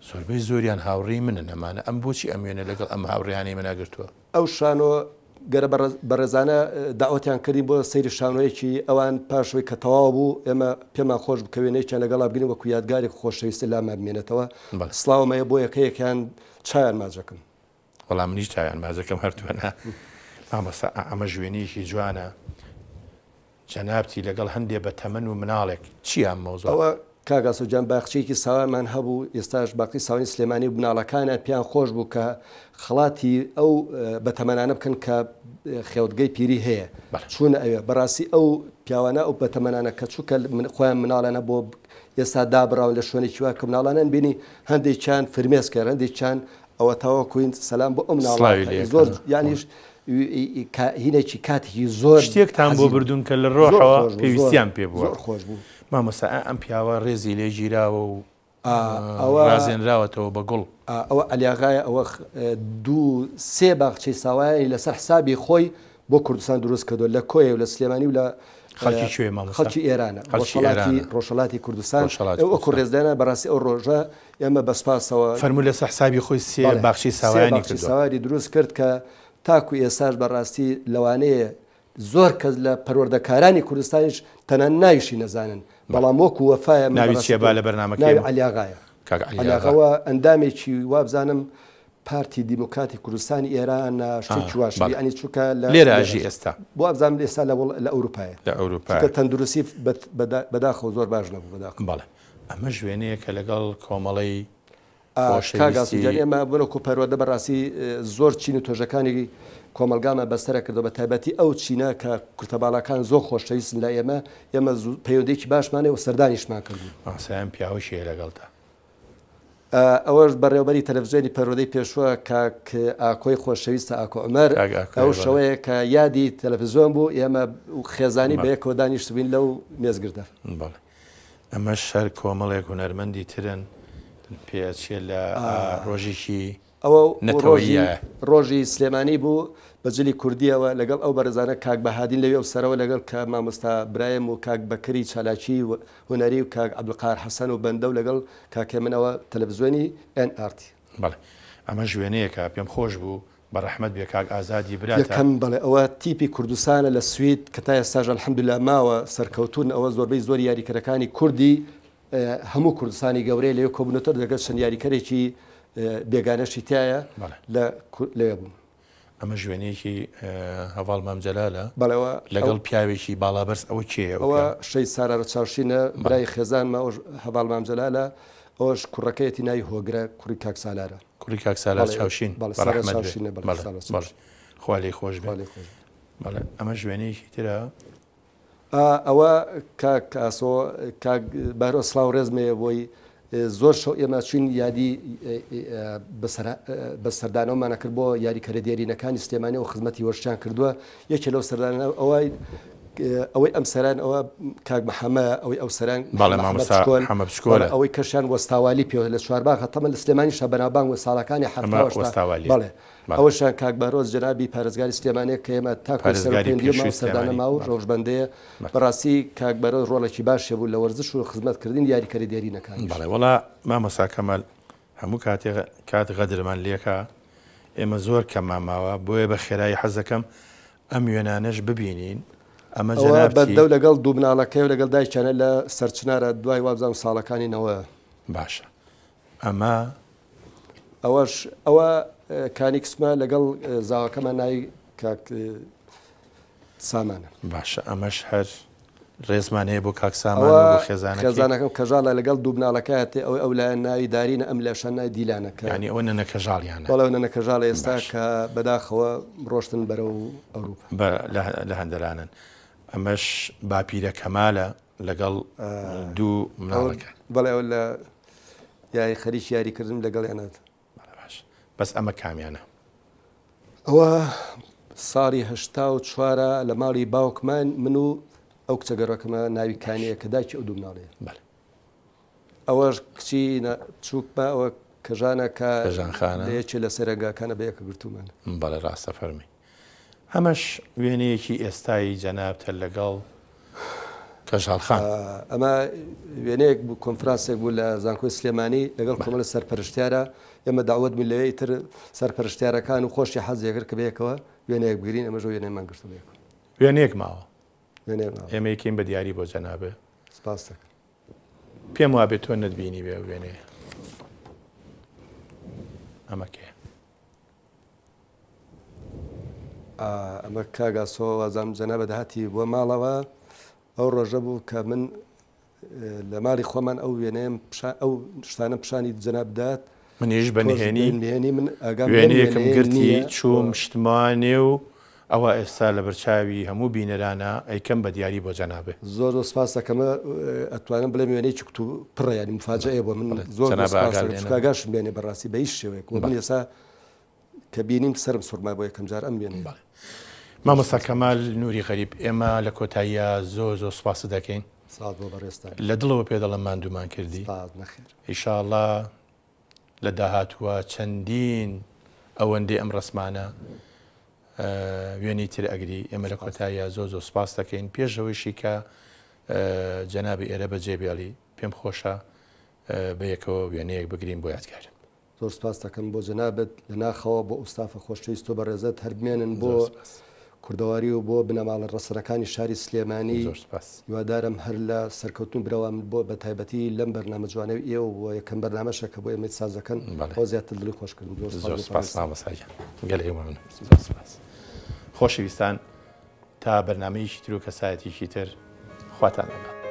زۆربەی زۆریان هاوڕێی منن ئەمانە ئەم بۆچی ئەم وێنە لەگەڵ ئەم هاوڕێیانەی منا گرتووە؟ ئەو شانۆ گەرە بەڕێزانە داوەتیان کردین بۆ سەیری شانۆیەکی ئەوان پاشەوەی کە تەواو بوو ئێمە پێمان خۆش بوو کە وێنەیەکیان لەگەڵا بگرین وەکو یادگارێک خۆشەویستی لامان بمێنێتەوە سڵاوم هەیە بۆ یەکەیەکیان چاویان ماجەکەم. وەڵا منیش چاویان ماجەکەم هەر تۆ نا مامۆستا ئەمەش وێنەیەکی جوانە. جەنابتی لەگەڵ هەندێ بە تەمەن و مناڵێک چیە ئەم مەوزوعە؟ ئەوە کاک ئاسۆ گیان باخچەیەکی ساوایمان هەبوو ئێستاش باقی ساوانی سلێمانی و مناڵەکانیان پێیان خۆش بوو کە خەڵاتی ئەو بەتەمەنانە بکەن کە خێوتگەی پیری هەیە چوونە ئەوێ بەڕاستی ئەو پیاوانە ئەو بەتەمەنانە کە چووکە خۆیان مناڵانە بۆ ئێستا دابڕاون لە شوێنێکی وا کە مناڵانیان بینی هەندێکیان فرمێسکە هەندێکیان ئەوە تاوەکوین سەلام بۆ ئەو مناڵە سڵاوی لێ زۆر کەن. یانیش هینێکی کاتێکی زۆر شتێکتان بۆ حەزین بوو. بردوون کە لە زۆر ڕۆحەوە خۆش بوو، زۆر پێویستیان پێ بووە. زۆر خۆش بوو. مامۆستا ئا ئەم پیاوە ڕێزی لێ گیراوە و ئەوە ڕازێنراوەتەوە بە گوڵ. ئەوە عەلیاغایە ئەوە دوو سێ باخچەی ساوایانی لەسەر حسابی خۆی بۆ کوردستان دروست کردووە لە کۆیە و لە سلێمانی و لە خەڵکی کوێ مامۆستا؟ خەڵکی ئێرانە خەڵکی ڕۆژهەڵاتی ئێرانە. ڕۆژهەڵاتی کوردستان ڕۆژهەڵاتی ئەو وەکو کوردستان. ڕێزدانە بەڕاستی ئەو ڕۆژە ئێمە بە سوپاسەوە فەرموو لەسەر حسابی خۆی سێ بەڵێ باخچەی سێ ساوایانی باخچەی کردووە. ساوایانی دروست کرد کە تاکو ئێستاش بەڕاستی لەوانەیە زۆر کەس لە پەروەردەکارانی کوردستانیش تەنانەت ناویشی نەزانن بەڵام وەکو وەفایە من ناوی بەڕاستی چییە با لە بەرنامەکەی ناوی عەلیاغایە. کاک عەلیاغا. عەلیاغا ئەندامێکی وابزانم پارتی دیموکراتی کوردستانی ئێرانە شتێکی واش بەڵێ. یعنی چونکە لە لێرە ئەژی ئێستا. وابزانم ئێستا لە لە ئەوروپایە. لە ئەوروپایە. چونکە تەندروستی بەداخەوە زۆر باش نەبوو بەداخەوە. بەڵێ ئەمەش وێنەیەکە لەگەڵ کۆمەڵەی کاک ئاسۆ خۆشەویستی. گیان ئێمە وەکو پەروەردە بەڕاستی زۆر چین و تۆژەکانی کۆمەڵگامان بەستەرە کردەوە بە تایبەتی ئەو چینە کە کورتەباڵاکان زۆر خۆشەویستن لای ئێمە ئێمە پەیوەندیی باشمان هەیە و سەردانیشمان کردوون. مامۆستایان پیاوەشی هەیە لەگەڵتا. ئەوەش بەڕێوەبەری تەلەفزیۆنی پەروەردەی پێشووە کاک ئاکۆی خۆشەویستە ئاکۆ عومەر کاک ئاکۆ ئەو بەڵێ. شەوەیە کە یادی تەلەفزیۆن بوو ئێمە خێزانی بەڵێ. بەیەکەوە دانیشتبووین لەو مێزگردە. بەڵێ ئەمەش هەر کۆمەڵێک هونەرمەندی ترن پێ ئەچێ لە ڕۆژێکی ئەوە نەتەوەییە. ڕۆژی سلێمانی بوو بە جلی کوردیەوە لەگەڵ ئەو بەڕێزانە کاک بەهادین لەوێ و سەرەوە لەگەڵ کە مامۆستا برایم و کاک بەکری چالاکی هونەری و کاک عەبدولقاهر حەسەن و بەندە و لەگەڵ کاک هێمنەوە تەلەفزیۆنی ئێن ئاڕ تی. بەڵێ ئەمەش وێنەیەکە پێم خۆش بوو بە ڕەحمەت بێ کاک ئازادی براتان. یەکەم بەڵێ ئەوە تیپی کوردستانە لە سوید کە تا ئێستاش الحمدللە ماوە سەرکەوتوون ئەوە زۆربەی زۆری یاریکەرەکانی کوردی هەموو کوردستانی گەورەیە لەوێ کۆبوونەتەوە لەگەڵ چەند یاریکەرێکی بێگانەشی تایە لە لەوێ بوون. ئەمە وێنەیەکی هەڤاڵ مام جەلالە بەڵێ ئەوە لەگەڵ پیاوێکی باڵابەرز ئەوە کێیە ئەو ئەوە پیاوە؟ شەهید سارارە چاوشینە برای خێزانمە ئەوش هەڤاڵ مام جەلالە ئەوەش کوڕەکەیەتی ناوی هۆگرە کوڕی کاک سالارە. کوڕی کاک سالار بەڵێ چاوشین بەڵێ بە سارا ڕەحمەت بێ. چاوشینە بەڵێ بەڵێ سارا بەڵێ چاوشین. خوا لێی خۆش بێ. خوا لێی خۆش بێ. بەڵێ ئەمەش وێنەیەکی ترە. ئەوە کاک ئاسۆ کاک بەهرۆ سڵاو ڕێزم هەیە بۆی زۆر شەو ئێمە چوین یادی بە سەردانەوەمانە کرد بۆ یاریکەرە دێرینەکانی سلێمانی و خزمەتی وەرزشیان کردووە یەکێ لەو سەردانە ئەوەی ئەوەی ئەم سەران ئەوە کاک محەممە ئەوەی ئەو سەران بەڵێ محەممە مامۆستا بچکۆل حەمە بچکۆلە. ئەوەی کەشیان وەستاوالی پێوە لە چوارباغ هەتەمە لە سلێمانیشا بەناوبانگ و ساڵەکانی ئەمە حەفتا و هەشتا وەستاوالیە. بەڵێ. ئەوەشیان کاک بەهرۆز جەنابی پارێزگاری سلێمانیە کە ئێمە تاکو ئێستا پارێزگاری پەیوەندیمان پێشووی و سەردانە سلێمانی ماوە بەڵێ. ڕەوشبەندەیە بەڕاستی کاک بەهرۆز ڕۆڵێکی باشی هەبوو لە وەرزش و خزمەتکردنی یاریکەرە دێرینەکانیش. بەڵێ وەڵا مامۆستا کەمال هەموو کاتێ کات غەدرمان لێکا ئێمە زۆر کەممان ماوە بۆیە بە خێرایی حەز دەکەم ئەم وێنانەش ببینین ئەمە ئەوە جەنابتی. بەردەو لەگەڵ دوو مناڵەکەی و لەگەڵ دایکیانە لە سەرچنارە دوای وابزانم ساڵەکانی نەوە. باشە ئەمە. ئەوەش ئەوە کانی کچمە لەگەڵ زاواکەمان ناوی کاک سامانە. باشە ئەمەش هەر ڕێزمان هەیە بۆ کاک سامان و بۆ خێزانەکەی. خێزانەکەم کەژاڵە لەگەڵ دوو مناڵەکەیەتی ئەوەی ئەو لایەن ناوی دارینە ئەم لاشان ناوی دیلانە کە. یانی ئەوە نەنە کەژاڵیانە. بەڵێ ئەوە نەنە کەژاڵە ئێستا کە بەداخەوە ڕۆشتن بەرەو ئەوروپا. بە لە هەندەرانن. ئەمەش باپیرە کەمالە لەگەڵ دوو مناڵەکە. بەڵێ ئەوە لە یاری خەریکی یاریکردن لەگەڵیانە. بەڵێ باش بەس ئەمە کامیانە؟ ئەوە ساڵی 84ە لە ماڵی باوکمان من و ئەو کچە گەڕەکەمە ناوی کانیە کە دایکی ئەو دوو مناڵەیە. بەڵێ. ئەوەش کچی بچووکمە ئەوە کەژانە کە کەژان خانە. لە یەکێ لە سەرەنگاکانە بە یەکە گرتوومانە. بەڵێ ڕاستە فەرمی. ئەمەش وێنەیەکی ئێستای جەنابتە لەگەڵ کەژاڵ خان. ئەمە وێنەیەک بوو کۆنفرانسێک بوو لە زانکۆی سلێمانی لەگەڵ کۆمەڵە سەرپەرشتیارە ئێمە داوەت بووین لەوێ ئیتر سەرپەرشتیارەکان و خۆشی حەزی کرد کە بەیەکەوە وێنەیەک بگرین ئەمەش وێنەیەمان گرتوو بەیەکەوە. وێنەیەک ماوە. وێنەیەک ماوە. ئێمە یەکەین بە دیاری بۆ جەنابێ. سپاس دەکەم. پێم وابێ تۆ نەتبینی بێ ئەو وێنەیە. ئەمە کێیە؟ ئەمە کاک ئاسۆ وازانم جەنابت هاتی بۆ ماڵەوە ئەو ڕۆژە بوو کە من لە ماڵی خۆمان ئەو وێنەیەم ئەو شتانە پیشانی جەناب دات منیش بە نهێنی نهێنی من ئاگام وێنەیەکم گرتی چووم شتمانێ و ئەوە ئێستا لە بەرچاوی هەموو بینەرانە ئەیکەم بە دیاری بۆ جەنابێ. زۆر زۆر سپاس دەکەم ئەتوانم بڵێم وێنەیەکی کوتو پڕە یانی مفاجەیە بۆ من زۆر زۆر سپاس دەکەم چونکە ئاگاشم لێ نیە بەڕاستی بە هیچ شێوەیەک و من ئێستا کە بینیم سەرم سوڕما بۆ یەکەم جار ئەم وێنەیە. بەڵێ مامۆستا کەمال نوری غەریب ئێمە لە کۆتاییا زۆر زۆر سوپاست دەکەین. سڵاو بۆ بەڕێزتان. لە دڵەوە پێ دەڵێم ماندوومان کردی. سپاس نەخێر. ئیشاڵا لە داهاتووە چەندین ئەوەندەی ئەم ڕەسمانە وێنەی تر ئەگری. ئێمە لە کۆتاییا زۆر زۆر سوپاس دەکەین. پێش ئەوەیشی کە جەنابی ئێرە بەجێ بێڵی پێم خۆشە بەیەکەوە وێنەیەک بگرین بۆ یادگار. زۆر سپاست دەکەم بۆ جەنابت لە ناخەوە بۆ ئەو ستافە خۆشەویست و بەڕێزەت هەر بمێنن بۆ کوردەواری و بۆ بنەماڵە ڕەسەنەکانی شاری سلێمانی هیوادارم هەر لە سەرکەوتن برەوام بۆ بە تایبەتی لەم بەرنامە جوانەی ئێوە و یەکەم بەرنامەشە کە بۆ ئێمەی ساز دەکەن بۆ زیاتر دڵی خۆش کردم زۆر سپاس مامۆستا گیان گەلێک مەمنون زۆر سپاس خۆشەویستان تا بەرنامەیەکی تر و کەسایەتیکی تر خواتان لەگەڵ.